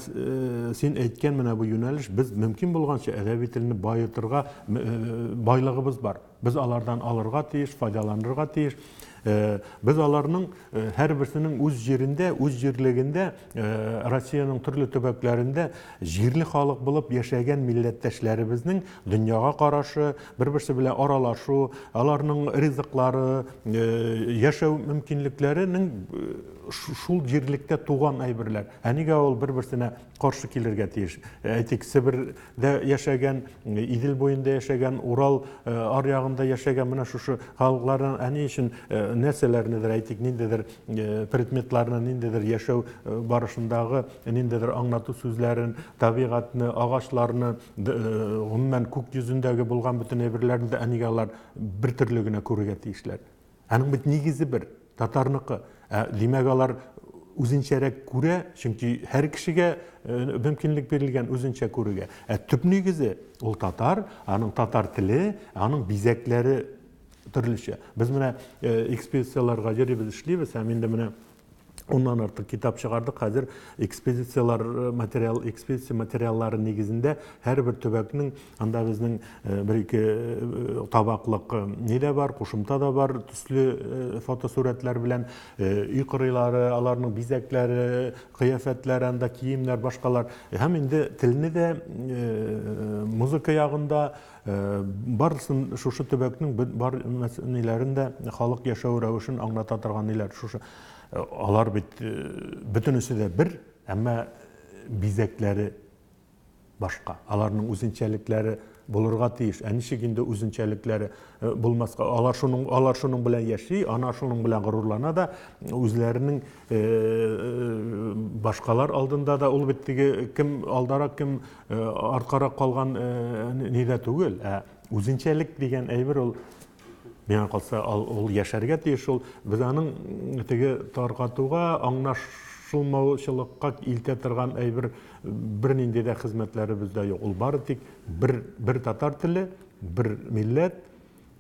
Speaker 2: син әйткән менә бу юнәлеш, без мөмкин булганча әдәби телне баетырга байлыгыбыз бар. Без алардан алырга тиеш, файдаланырга тиеш. Без аларның һәрберсенең үз җирендә, үз җирлегендә, Россиянең төрле төбәкләрендә җирле халык булып яшәгән милләттәшләребезнең дөньяга карашы, бер-берсе белән аралашу, аларның ризыклары, яшәү мөмкинлекләренең шул җирлектә туган әйберләр. Ә нигә ул бер-берсенә каршы килергә тиеш? Әйтик, Себердә яшәгән, Идел буенда яшәгән, Урал аръягында яшәгән менә шушы халыкларның ә ни өчен нәрсәләрнедер, әйтик, ниндидер предметларны, ниндидер яшәү барышындагы ниндидер аңлату сүзләрен, табигатьне, агачларны, гомумән күк йөзендәге булган бөтен әйберләрне дә ә нигә алар бер төрле генә күрергә тиешләр? Аның бит нигезе бер, татарныкы. Ә, димәк, алар үзенчәрәк күрә, чөнки һәр кешегә мөмкинлек бирелгән үзенчә күрергә. Ә төп нигезе ул татар, аның татар теле, аның бизәкләре төрлечә. Без менә экспедицияләргә йөрибез, эшлибез һәм инде менә уннан артык китап чыгардык. Хәзер экспедицияләр материал, экспедиция материаллары нигезендә һәрбер төбәкнең анда безнең бер-ике табаклык ни дә бар, кушымта да бар, төсле фотосурәтләр белән өй кырыйлары, аларның бизәкләре, кыяфәтләре, анда киемнәр, башкалар. Һәм инде телне дә музыка ягында барысын шушы төбәкнең бар ниләрен дә халык яшәү рәвешен аңлата торган ниләр шушы алар бит бөтенесе дә бер, әмма бизәкләре башка. Аларның үзенчәлекләре булырга тиеш. Ә ничек инде үзенчәлекләре булмаска? Алар шуның алар шуның белән яши, ана шуның белән горурлана да, үзләренең башкалар алдында да ул бит теге кем алдарак, кем арткарак калган нидә түгел, ә үзенчәлек дигән әйбер ул миңа калса ул яшәргә тиеш ул. Без аның теге таркатуга, аңлашылмаучылыкка илтә торган әйбер бернинди дә хезмәтләребездә юк. Ул бары тик бер, бер татар теле, бер милләт,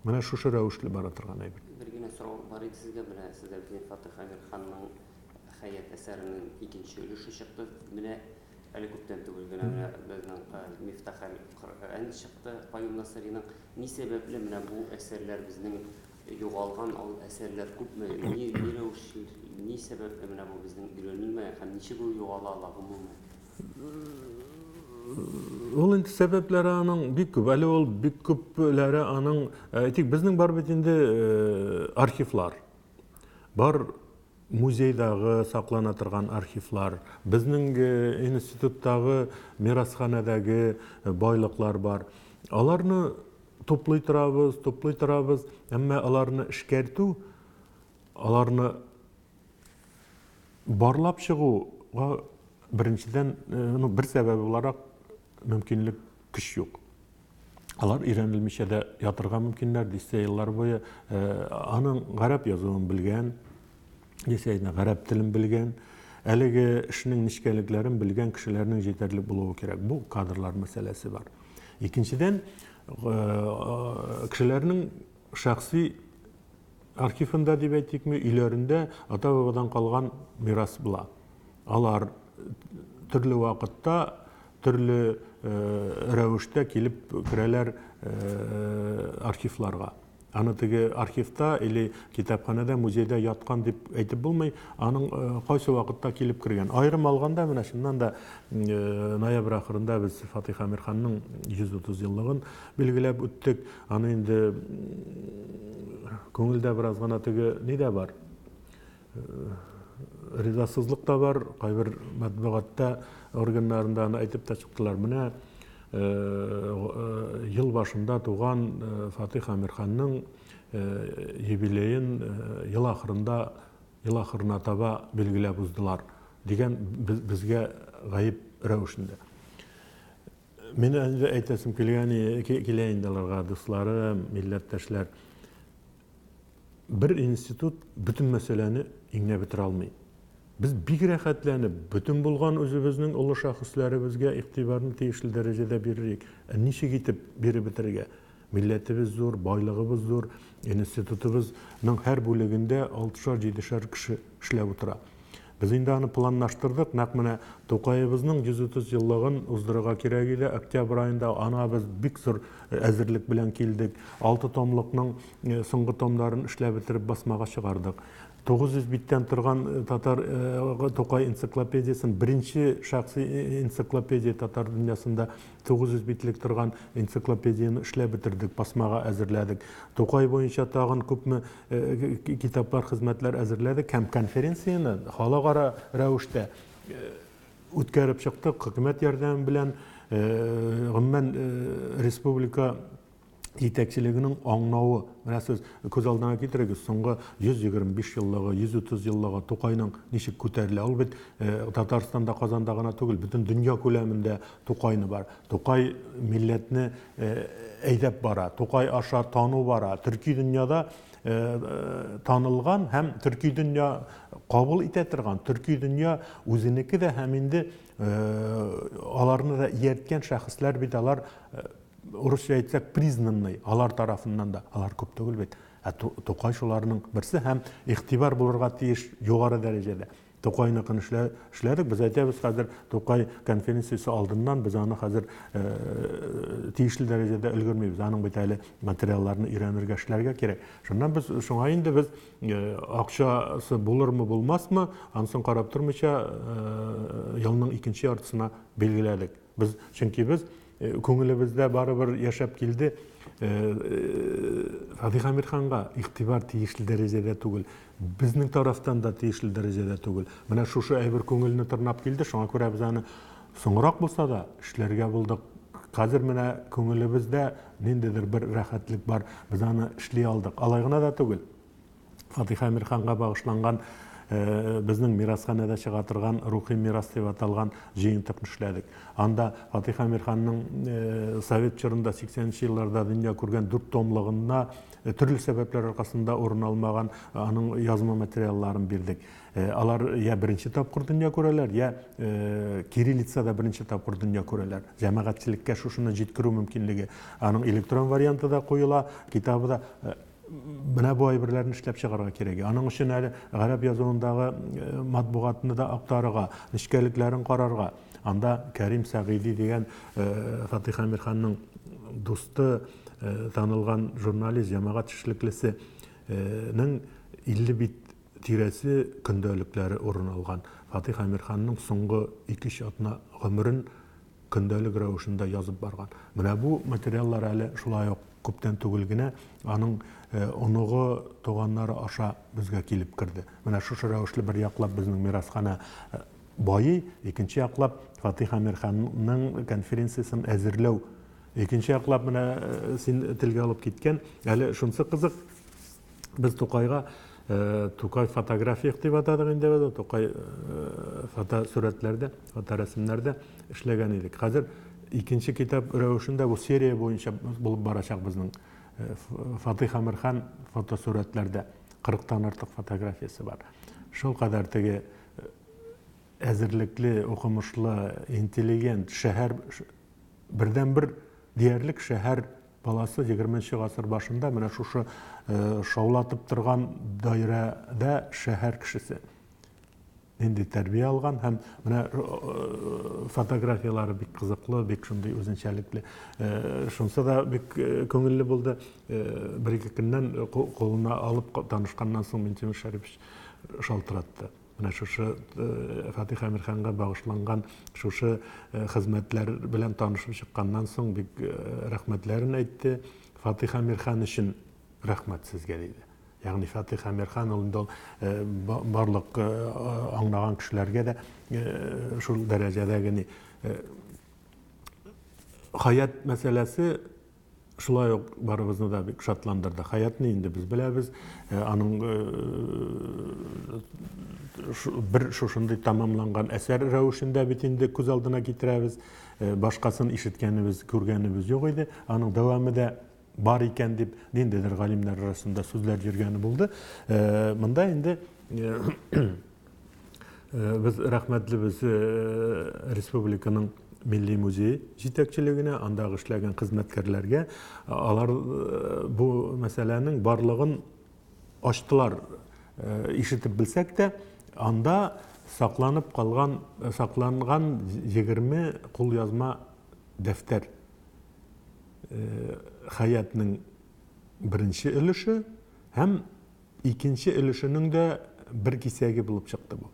Speaker 2: менә шушы рәвешле бара торган әйбер.
Speaker 1: Бер генә сорау бар иде сезгә, менә сездә бит Фатих Әмирханның Хәят әсәренең икенче өлеше чыкты. Менә әле күптән түгел генә менә безнең Мифтах әл-Коръән чыкты Каюм Насыйриның. Ни сәбәпле менә бу әсәрләр безнең югалган ал әсәрләр күпме, ни, ни рәвеш, ни сәбәпле менә бу безнең өйрәнелмәгән һәм ничек ул югала ала гомумән?
Speaker 2: Ул инде сәбәпләре аның бик күп. Әле ул бик күпләре аның, әйтик, безнең бар бит инде архивлар. Бар музейдагы саклана торган архивлар, безнең институттагы мирасханәдәге байлыклар бар. Аларны туплый торабыз, туплый торабыз, әмма аларны эшкәртү, аларны барлап чыгуга беренчедән, ну, бер сәбәбе буларак мөмкинлек, көч юк. Алар өйрәнелмичә дә ятырга мөмкиннәр, дистә еллар буе аның гарәп язуын белгән, дисә инде гарәп телен белгән, әлеге эшнең нечкәлекләрен белгән кешеләрнең җитәрлек булуы кирәк. Бу кадрлар мәсьәләсе бар. Икенчедән, кешеләрнең шәхси архивында дип әйтикме, өйләрендә ата-бабадан калган мирас була. Алар төрле вакытта, төрле рәвештә килеп керәләр архивларга. Аны теге архивта или китапханәдә, музейда яткан дип әйтеп булмый, аның кайсы вакытта килеп кергән. Аерым алганда, менә чыннан да ноябрь ахырында без Фатих Әмирханның 130 еллыгын билгеләп үттек. Аны инде күңелдә бераз гына теге ни дә бар. Ризасызлык та бар, кайбер матбугатта органнарында аны әйтеп тә чыктылар. Менә ел башында туган Фатих Әмирханның юбилеен ел ахырында, ел ахырына таба билгеләп уздылар дигән безгә гаеп рәвешендә. Мин инде әйтәсем килгән килә инде аларга, дусларым, милләттәшләр. Бер институт бөтен мәсьәләне иңнәп бетерә алмый. Без бик рәхәтләнеп, бөтен булган үзебезнең олы шәхесләребезгә игътибарны тиешле дәрәҗәдә бирерик. Ә ничек итеп биреп бетерергә? Милләтебез зур, байлыгыбыз зур, институтыбызның һәр бүлегендә алтышар-җидешәр кеше эшләп утыра. Без инде аны планлаштырдык, нәкъ менә Тукаебызның 130 еллыгын уздырырга кирәк иде октябрь аенда. Аңа без бик зур әзерлек белән килдек. 6 томлыкның соңгы томнарын эшләп бетереп басмага чыгардык. 900 биттән торган татар Тукай энциклопедиясен, беренче шәхси энциклопедия татар дөньясында 900 битлек торган энциклопедияне эшләп бетердек, басмага әзерләдек. Тукай буенча тагын күпме китаплар, хезмәтләр әзерләдек һәм конференцияне халыкара рәвештә үткәреп чыктык, хөкүмәт ярдәме белән, гомумән республика җитәкчелегенең аңлавы. Менә сез күз алдына китерегез, соңгы 125 еллыгы, 130 еллыгы Тукайның ничек күтәрелә. Ул бит Татарстанда, Казанда гына түгел, бөтен дөнья күләмендә Тукайны бар. Тукай милләтне әйдәп бара, Тукай аша тану бара. Төрки дөньяда танылган һәм төрки дөнья кабул итә торган, төрки дөнья үзенеке дә һәм инде аларны да иярткән шәхесләр бит алар, урысча әйтсәк, признанный, алар тарафыннан да, алар күп түгел бит. Ә Тукай шуларның берсе һәм игътибар булырга тиеш югары дәрәҗәдә. Тукайныкын эшләдек, без әйтәбез хәзер Тукай конференциясе алдыннан без аны хәзер тиешле дәрәҗәдә өлгермибез. Аның бит әле материалларны өйрәнергә, эшләргә кирәк. Шуннан без шуңа инде без акчасы булырмы, булмасмы, анысын карап тормыйча елның икенче яртысына билгеләдек. Без, чөнки без күңелебездә барыбер яшәп килде, Фатих Әмирханга игътибар тиешле дәрәҗәдә түгел, безнең тарафтан да тиешле дәрәҗәдә түгел. Менә шушы әйбер күңелне тырнап килде, шуңа күрә без аны соңрак булса да эшләргә булдык. Хәзер менә күңелебездә ниндидер бер рәхәтлек бар, без аны эшли алдык. Алай гына да түгел. Фатих Әмирханга багышланган безнең мирасханәдә чыга торган Рухи мирас дип аталган җыентыкны эшләдек. Анда Фатих Әмирханның совет чорында 80 елларда дөнья күргән 4 томлыгына төрле сәбәпләр аркасында урын алмаган аның язма материалларын бирдек. Алар я беренче тапкыр дөнья күрәләр, я кириллицада беренче тапкыр дөнья күрәләр. Җәмәгатьчелеккә шушыны җиткерү мөмкинлеге. Аның электрон варианты да куела, китабы да. Менә бу әйберләрне эшләп чыгарга кирәк. Аның өчен әле гарәп язуындагы матбугатны да актарырга, нечкәлекләрен карарга. Анда Кәрим Сәгыйди дигән Фатих Әмирханның дусты, танылган журналист, җәмәгать эшлеклесенең 50 бит тирәсе көндәлекләре урын алган. Фатих Әмирханның соңгы 2-3 атна гомерен көндәлек рәвешендә язып барган. Менә бу материаллар әле шулай ук күптән түгел генә аның оныгы, туганнары аша безгә килеп керде. Менә шушы рәвешле бер яклап безнең мирасханә байый, икенче яклап Фатих Әмирханның конференциясен әзерләү. Икенче яклап менә син телгә алып киткән, әле шунысы кызык, без Тукайга Тукай фотография дип атадык инде без, Тукай фотосурәтләрдә, фоторәсемнәрдә эшләгән идек. Хәзер икенче китап рәвешендә бу серия буенча булып барачак безнең Фатих Әмирхан фотосурәтләрдә 40-тан артык фотографиясе бар. Шул кадәр теге әзерлекле, укымышлы, интеллигент, шәһәр бердәнбер диярлек шәһәр баласы 20 гасыр башында менә шушы шаулатып торган даирәдә шәһәр кешесе. Нинди тәрбия алган һәм менә фотографияләре бик кызыклы, бик шундый үзенчәлекле. Шунсы да бик күңелле булды. Бер-ике көннән кулына алып танышканнан соң Минтимер Шәрипович шалтыратты. Менә шушы Фатих Әмирханга багышланган шушы хезмәтләр белән танышып чыкканнан соң бик рәхмәтләрен әйтте. Фатих Әмирхан өчен рәхмәт сезгә, диде. Ягъни Фатих Әмирхан ул инде ул барлык аңлаган кешеләргә дә шул дәрәҗәдәге ни. Хаят мәсьәләсе шулай ук барыбызны да бик шатландырды. Хаятны инде без беләбез, аның бер шушындый тәмамланган әсәр рәвешендә бит инде күз алдына китерәбез. Башкасын ишеткәнебез, күргәнебез юк иде. Аның дәвамы да бар икән дип ниндидер галимнәр арасында сүзләр йөргәне булды. Монда инде без рәхмәтлебез республиканың Милли музей җитәкчелегенә, андагы эшләгән хезмәткәрләргә. Алар бу мәсьәләнең барлыгын ачтылар. Ишетеп белсәк тә, анда сакланып калган, сакланган 20 кулъязма дәфтәр. Хәятның беренче өлеше һәм икенче өлешенең дә бер кисәге булып чыкты бу.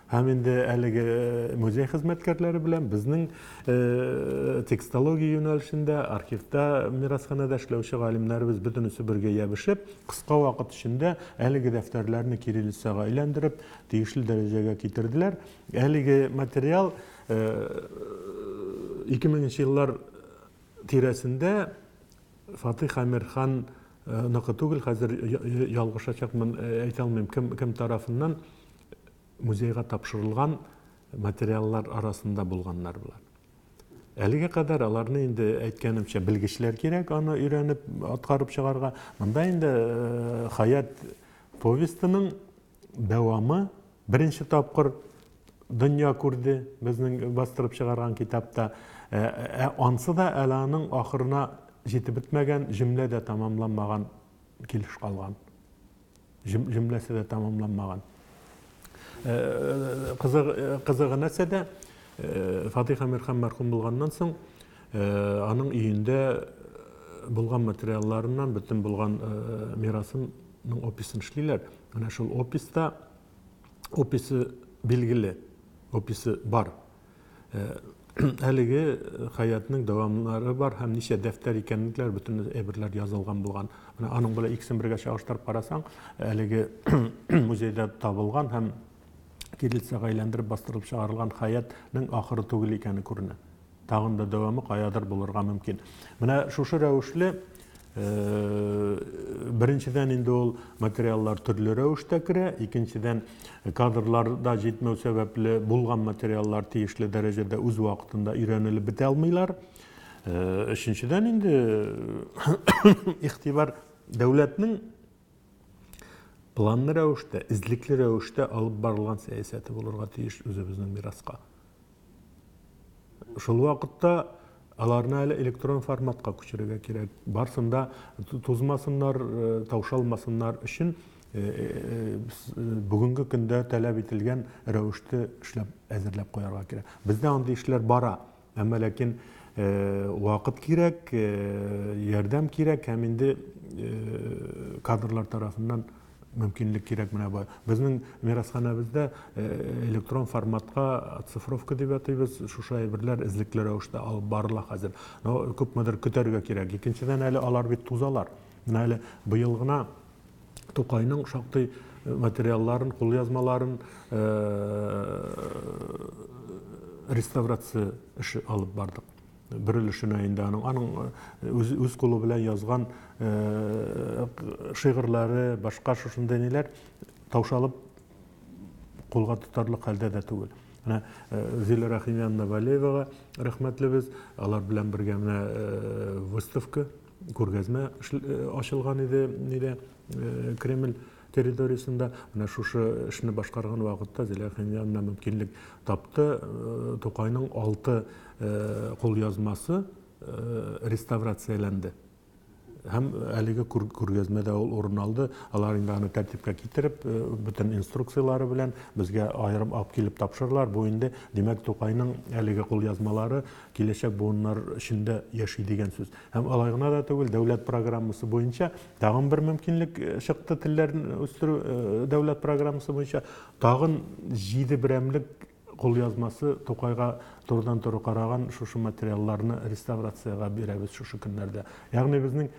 Speaker 2: Һәм инде әлеге музей хезмәткәрләре белән безнең текстология юнәлешендә, архивта, мирасханәдә эшләүче галимнәребез бөтенесе бергә ябешеп, кыска вакыт эчендә әлеге дәфтәрләрне кириллицага әйләндереп, тиешле дәрәҗәгә китерделәр. Әлеге материал 2000 еллар тирәсендә Фатих Әмирхан ныкы түгел, хәзер ялгышачакмын, әйтә алмыйм, кем, кем тарафыннан музейга тапшырылган материаллар арасында булганнар болар. Әлегә кадәр аларны инде әйткәнемчә белгечләр кирәк аны өйрәнеп, аткарып чыгарга. Монда инде Хаят повестының дәвамы беренче тапкыр дөнья күрде безнең бастырып чыгарган китапта. Ә ансы да әле аның ахырына җитеп бетмәгән, җөмлә дә тәмамланмаган килеш калган. Җөмләсе дә тәмамланмаган. Кызыгы нәрсәдә? Фатих Әмирхан мәрхүм булганнан соң, аның өендә булган материалларыннан бөтен булган мирасының описын эшлиләр. Менә шул описта описы билгеле, описы бар. Әлеге Хәятның дәвамнары бар һәм ничә дәфтәр икәнлекләр бөтен әйберләр язылган булган. Менә аның белән икесен бергә чагыштырып карасаң, әлеге музейда табылган һәм кириллицага әйләндереп бастырылып чыгарылган Хәятның ахыры түгел икәне күренә. Тагын да дәвамы каядыр булырга мөмкин. Менә шушы рәвешле беренчедән инде ул материаллар төрле рәвештә керә, икенчедән кадрлар да җитмәү сәбәпле булган материаллар тиешле дәрәҗәдә үз вакытында өйрәнелеп бетә алмыйлар. Өченчедән инде игътибар дәүләтнең планлы рәвештә, эзлекле рәвештә алып барылган сәясәте булырга тиеш үзебезнең мираска. Шул вакытта аларны әле электрон форматка күчерергә кирәк. Барсын да тузмасыннар, таушалмасыннар өчен бүгенге көндә таләп ителгән рәвештә эшләп әзерләп куярга кирәк. Бездә андый эшләр бара. Әмма ләкин вакыт кирәк, ярдәм кирәк һәм инде кадрлар тарафыннан мөмкинлек кирәк менә бу. Безнең мирасханәбездә электрон форматка оцифровка дип атыйбыз. Шушы әйберләр эзлекле рәвештә алып барыла хәзер. Но күпмедер көтәргә кирәк. Икенчедән әле алар бит тузалар. Менә әле быел гына Тукайның шактый материалларын, кулъязмаларын реставрация эше алып бардык. Бер өлешенә инде аның, аның үз, үз кулы белән язган шигырьләре, башка шушындый ниләр таушалып кулга тотарлык хәлдә дә түгел. Менә Зилә Рәхимяновна Валеевага рәхмәтлебез. Алар белән бергә менә выставка, күргәзмә ачылган иде нидә, Кремль территориясендә. Менә шушы эшне башкарган вакытта Зилә Рәхимяновна мөмкинлек тапты. Тукайның 6 кулъязмасы реставрацияләнде. Һәм әлеге күргәзмәдә ул урын алды. Алар инде аны тәртипкә китереп, бөтен инструкцияләре белән безгә аерым алып килеп тапшырдылар. Бу инде, димәк, Тукайның әлеге кулъязмалары киләчәк буыннар өчен дә яши дигән сүз. Һәм алай гына да түгел, дәүләт программасы буенча тагын бер мөмкинлек чыкты телләрен үстерү дәүләт программасы буенча тагын 7 берәмлек кулъязмасы Тукайга турыдан-туры караган шушы материалларны реставрациягә бирәбез шушы көннәрдә. Ягъни безнең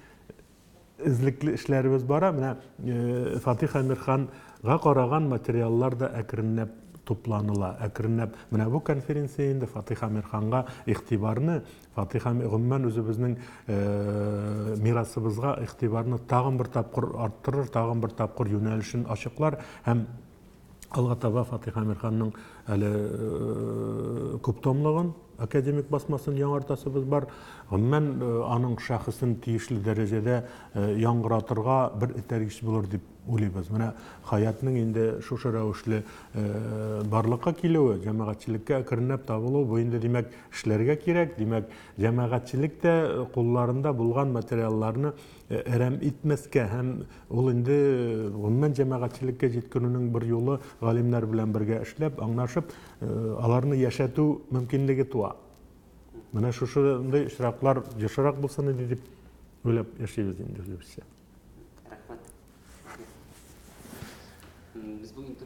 Speaker 2: эзлекле эшләребез бара. Менә Фатих Әмирханга караган материаллар да әкренләп тупланыла. Әкренләп менә бу конференция инде Фатих Әмирханга игътибарны, Фатих Әмир, гомумән үзебезнең мирасыбызга игътибарны тагын бер тапкыр арттырыр, тагын бер тапкыр юнәлешен ачыклар һәм алга таба Фатих Әмирханның әле күптомлыгын, академик басмасын яңартасыбыз бар. Гомумән, аның шәхесен тиешле дәрәҗәдә яңгыратырга бер этәргеч булыр дип уйлыйбыз. Менә Хаятның инде шушы рәвешле барлыкка килүе, җәмәгатьчелеккә әкренләп табылуы, бу инде, димәк, эшләргә кирәк, димәк, җәмәгатьчелек тә кулларында булган материалларны әрәм итмәскә һәм ул инде гомумән җәмәгатьчелеккә җиткерүнең бер юлы галимнәр белән бергә эшләп, аңлашып, аларны яшәтү мөмкинлеге туа. Менә шушындый очраклар ешрак булсын иде дип уйлап яшибез инде үзебезчә.
Speaker 1: Рәхмәт. Без бүген